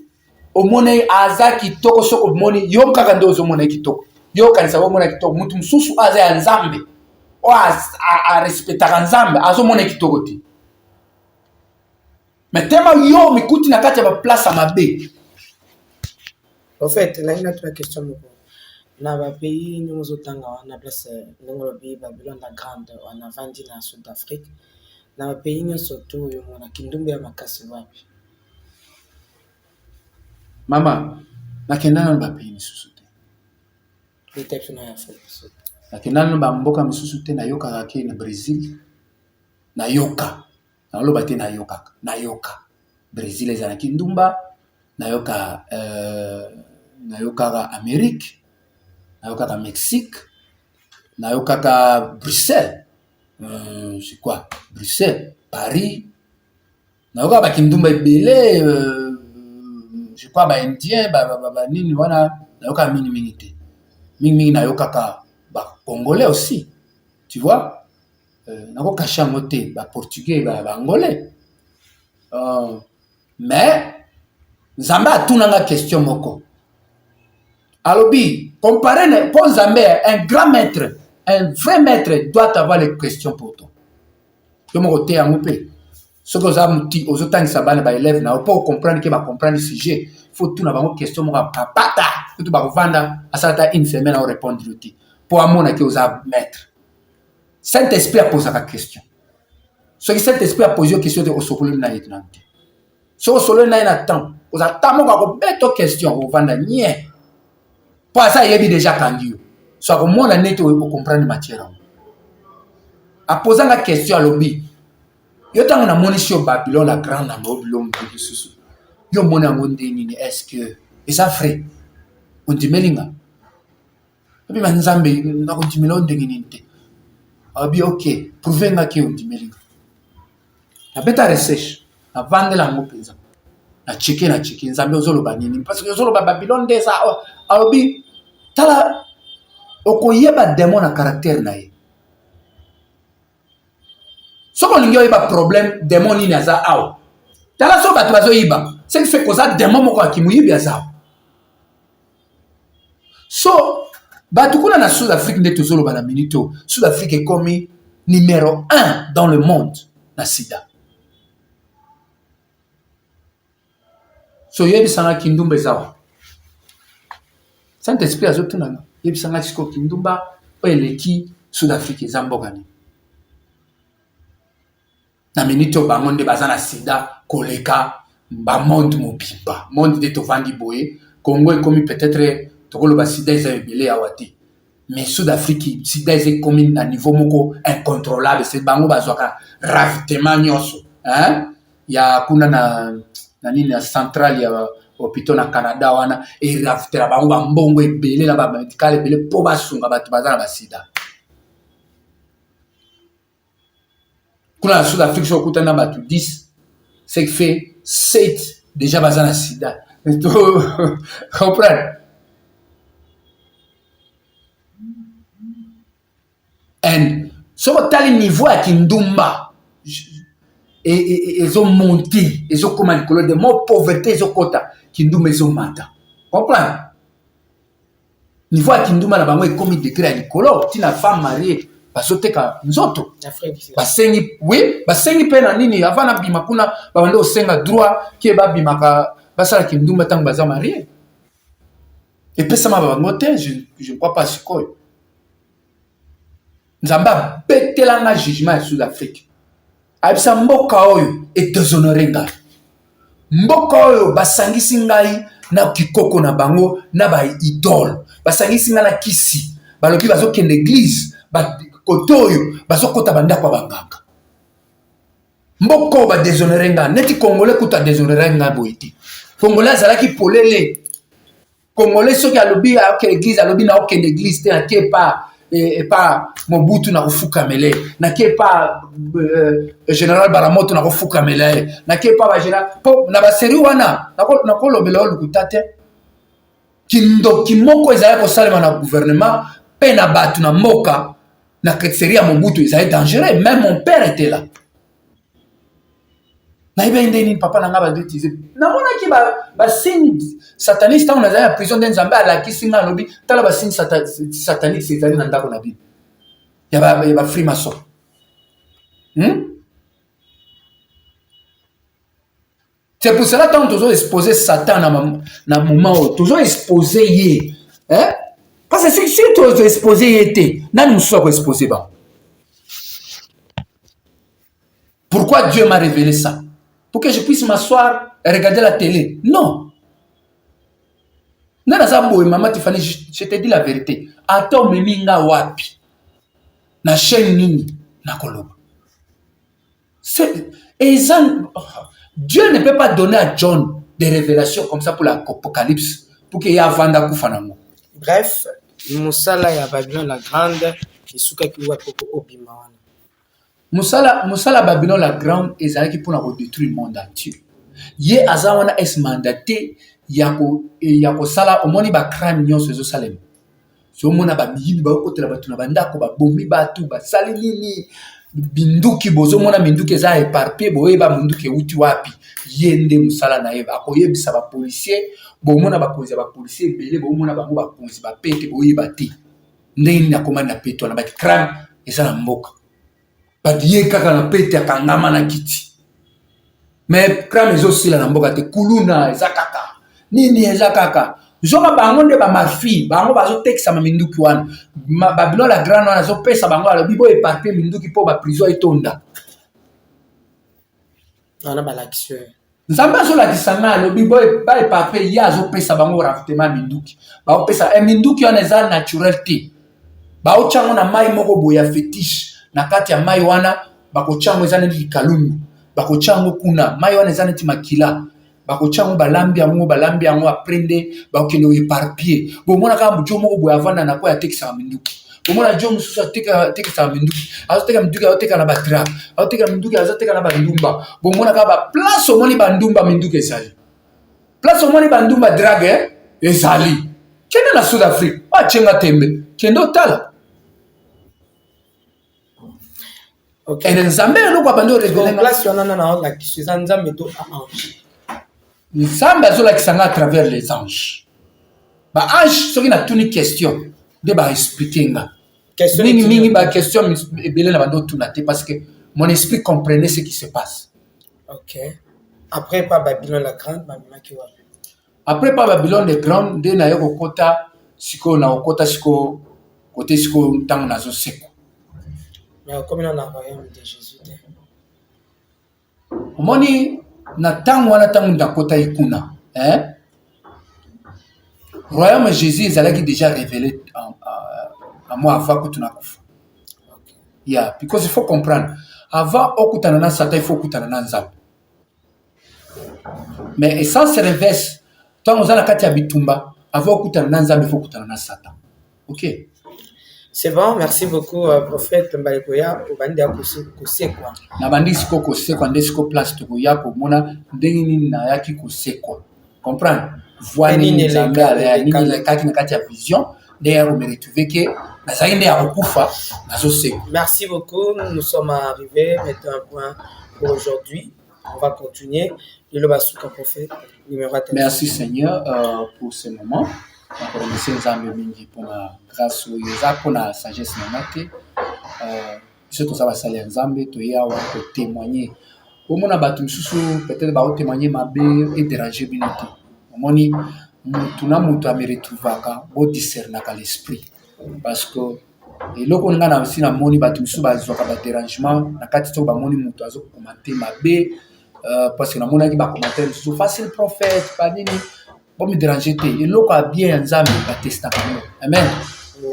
omona ye aza kitoko. Soki omoni yo kaka nde ozomona ye kitoko, yo okanisa omona kitoko, mutu mosusu aza ya Nzambe oyo arespectaka Nzambe azomona ye kitoko te. Mais tema yo mikuti na kati ya baplace ya mabe. En fait, nalingi natuna question moko. Na bapays ndenge ozotanga wana, place ndenge olobi Babylone la grande wana avandi na Sud Afrique, na bapays nyonso to oyo omona kindumba ya makasi wapi? Mama, nakenda nano bapays misusu te. Beta biso na ya Afrique Sud. Nakenda nano bamboka misusu te. Nayokaka ke na Brésil, nayoka, naloba te, nayokaka, nayoka Brésil ezalaki ndumba, nayoka nayokaka Amérique, nayokaka Mexique, nayokaka Bruxelles, c'est quoi, Bruxelles, Paris, nayokaka bakindumba ebele, je crois baindien, banini wana nayokaka mingimingi te. Mingimingi nayokaka bacongolais aussi, tu vois, nakocacher yango te, baportugais, baangolais. Mais Nzambe atunanga question moko, alobi compare mpo Nzambe, un grand maître, un vrai maître doit avoir les questions pour toi. Yo moko te yango mpe soki oza muti ozotangisa bana baélève na yo, mpo ocomprendre ke bacomprendre sujet, faut tuna bango question moko apapata kutu bakovanda asala ta une semaine aorépondre yo te, mpo amona ke oza maître. Saint Esprit aposaka question. Soki Saint Esprit apose yo question te, osokololi na ye nanu te. Soki osololi na ye na temps, oza ta moko akobeta question, ovanda nye, mpo aza ayebi déjà akangi yo, so akomona neti ocomprendre matière yango. Apozanga question, alobi: yo ntango namonisi yo Babylone la grande na bilongo lisusu, yo omoni yango nde nini? Est ce que eza vrai? Ondimeli nga? Abima Nzambe, nakondimela yo ndenge nini te? Abi: ok, prouve nga ke ondimeli nga. Nabeta recherche, navandela yango mpenza, nacheke, nacheke: Nzambe, ozoloba nini? Parce que ozoloba Babylone nde eza. Alobi: tala, okoyeba démon na caractère na ye. Soki olingi oyeba problème démon nini aza awa, tala soki bato bazoyiba, ce qui fait koza démon moko ya kimoyibi aza awa. So bato kuna na Sud Afrique nde tozoloba na minute oyo, Sud Afrique ekomi numéro 1 dans le monde na sida. So yebisa nga kindumba eza wapi? Saint Esprit azotuna nga, yebisa nga sikoyo kindumba oyo eleki Sud Afrique eza mboka nini? Na minute oyo bango nde baza na sida koleka ba monde mobimba. Monde nde tovandi boye, Congo ekomi peut-être tokoloba sida eza ebele awa te. Mais Sud Afrique sida eza ekomi na niveau moko incontrôlable, c'est bango bazwaka ravitaillement nyonso hein? Ya kuna na na nini na centrale ya hôpitaux na Canada wana eravitela bango ba mbongo ebele na ba medical ebele mpo basunga bato baza na ba sida. Kuna na Sud Afrique soki okutani na bato 10 ce qui fait 7 déjà baza na sida. To comprendre? And soki otali niveau ya kindumba ezomonte ezokoma likolo de mo pauvreté ezokota kindumba ezomata comprendre niveau ya kindumba na bango ekomi degré ya likolo ntina femme marie bazoteka nzoto basengi oui basengi mpe na nini avant nabima kuna babandi kosenga droit ke babimaka basala kindumba ntango baza marie epesama bango te je ne crois pas sikoyo Nzambe abetela nga jugement ya Sud Afrique. Ayebisa mboka oyo e deshonore ngai. Mboka oyo basangisi ngai na kikoko na bango na ba idole. Basangisi ngai na kisi. Balobi bazokende eglise ba kote oyo bazokota bandako ya banganga. Mboka oyo ba deshonore ngai. Neti Congolais kutu a deshonore ngai boye te. Congolais azalaki polele. Congolais soki alobi aoke eglise alobi na okende eglise te nake epa epa Mobutu na kofukamela ye nake epa général Baramoto na kofukamela ye nake epa ba général po na ba série wana nakolobela yo lokuta te kindoki moko ezali kosalema na gouvernement mpe na bato na mboka na série ya Mobutu ezali dangereux même mon père était là. Nayebaki ndenge nini papa na ngai bazo utiliser. Namonaki ba signe sataniste ntango nazali na prison nde Nzambe alakisi ngai alobi tala ba signe satanique ezali na ndako na bino ya ba freemason. C'est pour cela ntango tozo exposer Satan na moment oyo tozo exposer ye hein? Parce que si tozo exposer ye te nani mosusu ako exposer bango? Pourquoi Dieu m'a révélé ça? Pour que je puisse m'asseoir et regarder la télé? Non. Nana za boye maman Tiffany, je te dis la vérité. Ata omemi nga wapi? Na chaîne nini? Nakoloba. C'est eza Dieu ne peut pas donner à John des révélations comme ça pour l'apocalypse pour qu'il y ait avanda kufa nango. Bref, mosala ya Babylone la grande esukaki wapi po obima wana? Mosala mosala Babylone la grande ezalaki mpona ko detruire monde entier. Ye aza wana es mandate ya ko ya kosala omoni ba crime nyonso ezosalema. Ozomona ba miyibi bakotela bato na bandako babomi bato basali nini binduki bozomona minduki eza eparpille boyeba munduki euti wapi ye nde mosala na ye akoyebisa ba policier bomona bakonzi ya ba policier ebele bomona bango bakonzi bapete boyeba te. Ndenge nini akomani na pete wana? Ba crime eza na mboka. But ye kaka na pete akangama na kiti. Mais crime ezosila na mboka te. Kuluna eza kaka. Nini eza kaka. Zoka bango nde ba mafie, bango bazotekisama minduki wana. Babylone la grande wana azopesa bango alobi bo éparpiller minduki mpo ba prison etonda. Wana balakisi oyo. Nzambe azolakisa ngai alobi ba eparpille ye azopesa bango ravitaillement ya minduki. Baopesa minduki wana eza naturel te. Baotya yango na mai moko boye ya fetiche. Na kati ya mai wana bakotya yango eza neti likalungu. Bakotya yango kuna. Mai wana eza neti makila. Bakotya yango balambi yango balambi yango apres nde bakokende koeparpille. Bomona kaka mojo moko boye avanda na koya atekisaka minduki. Bomona jo mosusu atekisaka minduki. Azoteka minduki azoteka na ba drap. Azoteka minduki azoteka na bandumba. Bomona kaka ba place omoni bandumba minduki ezali. Place omoni bandumba drague ezali. Kende na Sud Afrique, batie nga tembe. Kende otala. Okay. Ene Nzambe eloko abandi orevele nga. Place wana na olakisa eza Nzambe to ange. Nzambe azolakisa nga à travers les anges. Ba anges soki natuni question nde ba expliquer nga. Mingi mingi ba question ebele na bandi otuna te parce que mon esprit comprenait ce qui se passe. Ok. Après pas Babylone la grande, bamemaki wapi? Après pa Babylone de grande nde naye kokota sikoyo, na kokota sikoyo kote sikoyo ntango nazosekwa. Mais okomi na royaume de Jésus te. Omoni, na ntango wana, ntango nakotaki kuna, hein? Royaume Jésus ezalaki déjà révélé en moi avant kutu nakufa. Yeah, because il faut comprendre, avant okutana na Satan, il faut okutana na Nzambe. Mais sens inverse, ntango oza na kati ya bitumba, avant okutana na Nzambe, il faut okutana na Satan, ok? C'est bon, merci beaucoup, prophète Mbalekoya. Obandi ya kosekwa. Nabandi sikoyo kosekwa, nde sikoyo place tokoya komona ndenge nini nayaki kosekwa, comprendre voi nini Nzambe nini elekaki na kati ya vision, nde ya kome retrouver ke nazalaki nde ya kokufa, nazosekwa. Merci beaucoup, nous sommes arrivés, mettons un point pour aujourd'hui. On va continuer. Liloba suka, prophète, numéro à Merci Seigneur pour ce moment. Nakoremercie Nzambe mingi mpona grâce oyo, eza mpona sagesse na nga te. Biso toza basali ya Nzambe, toye awa kotémoigner. Omona bato mosusu peut-être baotémoigne mabe, edérange bino te. Omoni, mutu na mutu amiretrouvaka, bodiscernaka l'esprit, parce que eloko nga na osi namoni, bato mosusu bazwaka badérangement na kati soki bamoni moto azocommenter mabe, parce que namonaki bacommentaire mosusu facile, prophète banini. Bomidérange te, eloko ya bien ya Nzambe batestaka yango. Amen.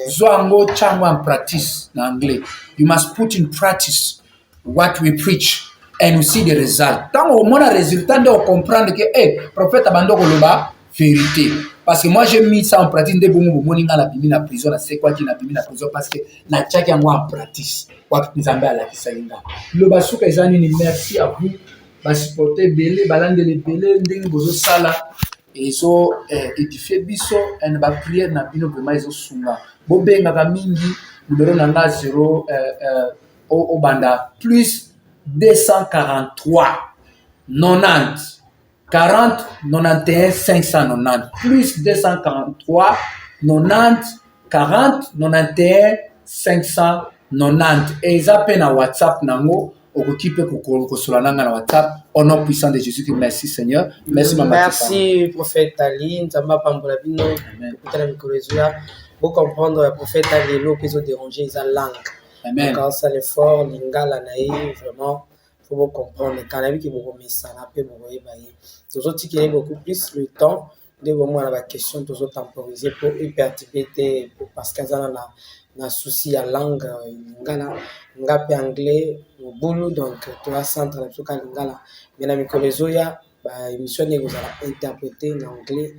Zwa yango, tia yango en practice. Na anglais, you must put in practice what we preach and we see the result. Ntango omona résultat, nde ocomprendre ke hey, prophète abandi koloba vérité, parce que moi j'ai mis ça en pratique. Nde bongo bomoni nga nabimi na prison, nasekwaki, nabimi na prison parce que natiaki yango en practice wapi Nzambe alakisaki nga. Liloba suka eza nini? Merci à vous, basupporter ebele, balandela ebele, ndenge bozosala ezo édifie biso na baprière na bino, vraiment ezosunga. Bobengaka mingi numero na nga 0 obanda plus 243 90 40 91 590, plus 243 90 40 91 590. Eza mpe na WhatsApp nango, okoki mpe kosola nanga na WhatsApp. Au nom puissant de Jésus Christ, merci Seigneur, merci mama. Merci prophète Ali, Nzambe apambola bino. Tokutana mikolo ezoya. Bocomprendre prophète Ali, eloko ezodérange eza langue. Amen. Donc asala effort, lingala na ye vraiment faut bocomprendre. Kana nayebi ke bokomesana mpe bokoyeba ye. Tozotikela ye beaucoup plus le temps nde bomwana baquestion, tozotemporiser mpo eperturbe te, parce que aza na souci ya langue lingala, nga mpe anglais mobulu. Donc toya centre na biso ka lingala, mais na mikolo ezoya baémission ndenge kozala interprété na anglais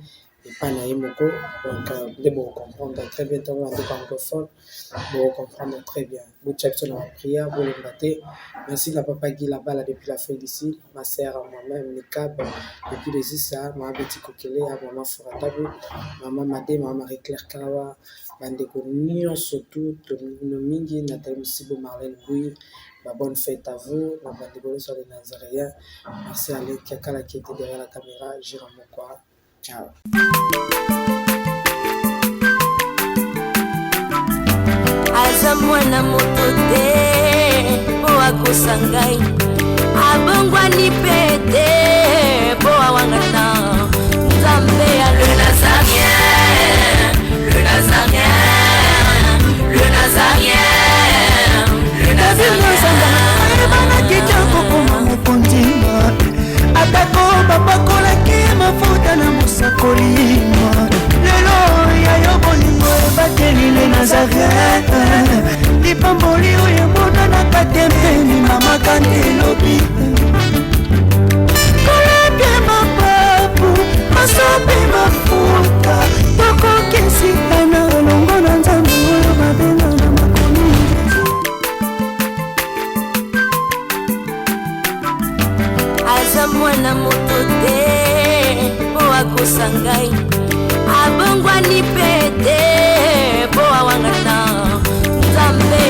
epai na ye moko. Donc nde bokocomprendre très bien. Ntango bandeko anglophone bokocomprendre très bien. Botia biso na baprière, bolemba te. Merci na papa Guy Labala depuis l'Afrique d'ici, ma sœur moi-même Nikab depuis les Issa, mama Beti Kokele, mama Furatabu, mama Made, mama Marie Claire Kawa, bandeko nyonso tu tolingi bino mingi. Nathalie Mosibo, Marlène Bouy, ba bonne fête à vous na bandeko nyonso ya Nazaréen. Merci à Alain Kiakala qui était derrière la caméra. Jérôme Mokwa, ciao. Aza mwana moto te mpo akosa ngai, abongwani mpe te mpo awangana Nzambe ya le Nazaréen, le Nazaréen, le Nazaréen, le Nazaréen. Ayebanaki te kokoma mokonzi, atako bapakolaki mafuta na mosakoli. Lelo ya yo bolingo ebateli le Nazaret, lipamboli oyo emonanaka te mpeni mama kante elobi kolapie mapapu masopi mafuta, tokokesika na elongo na Nzambe oyo babenga na makomi. Aza mwana moto te mpo akosa ngai, abongwani mpe te mpo awangana Nzambe.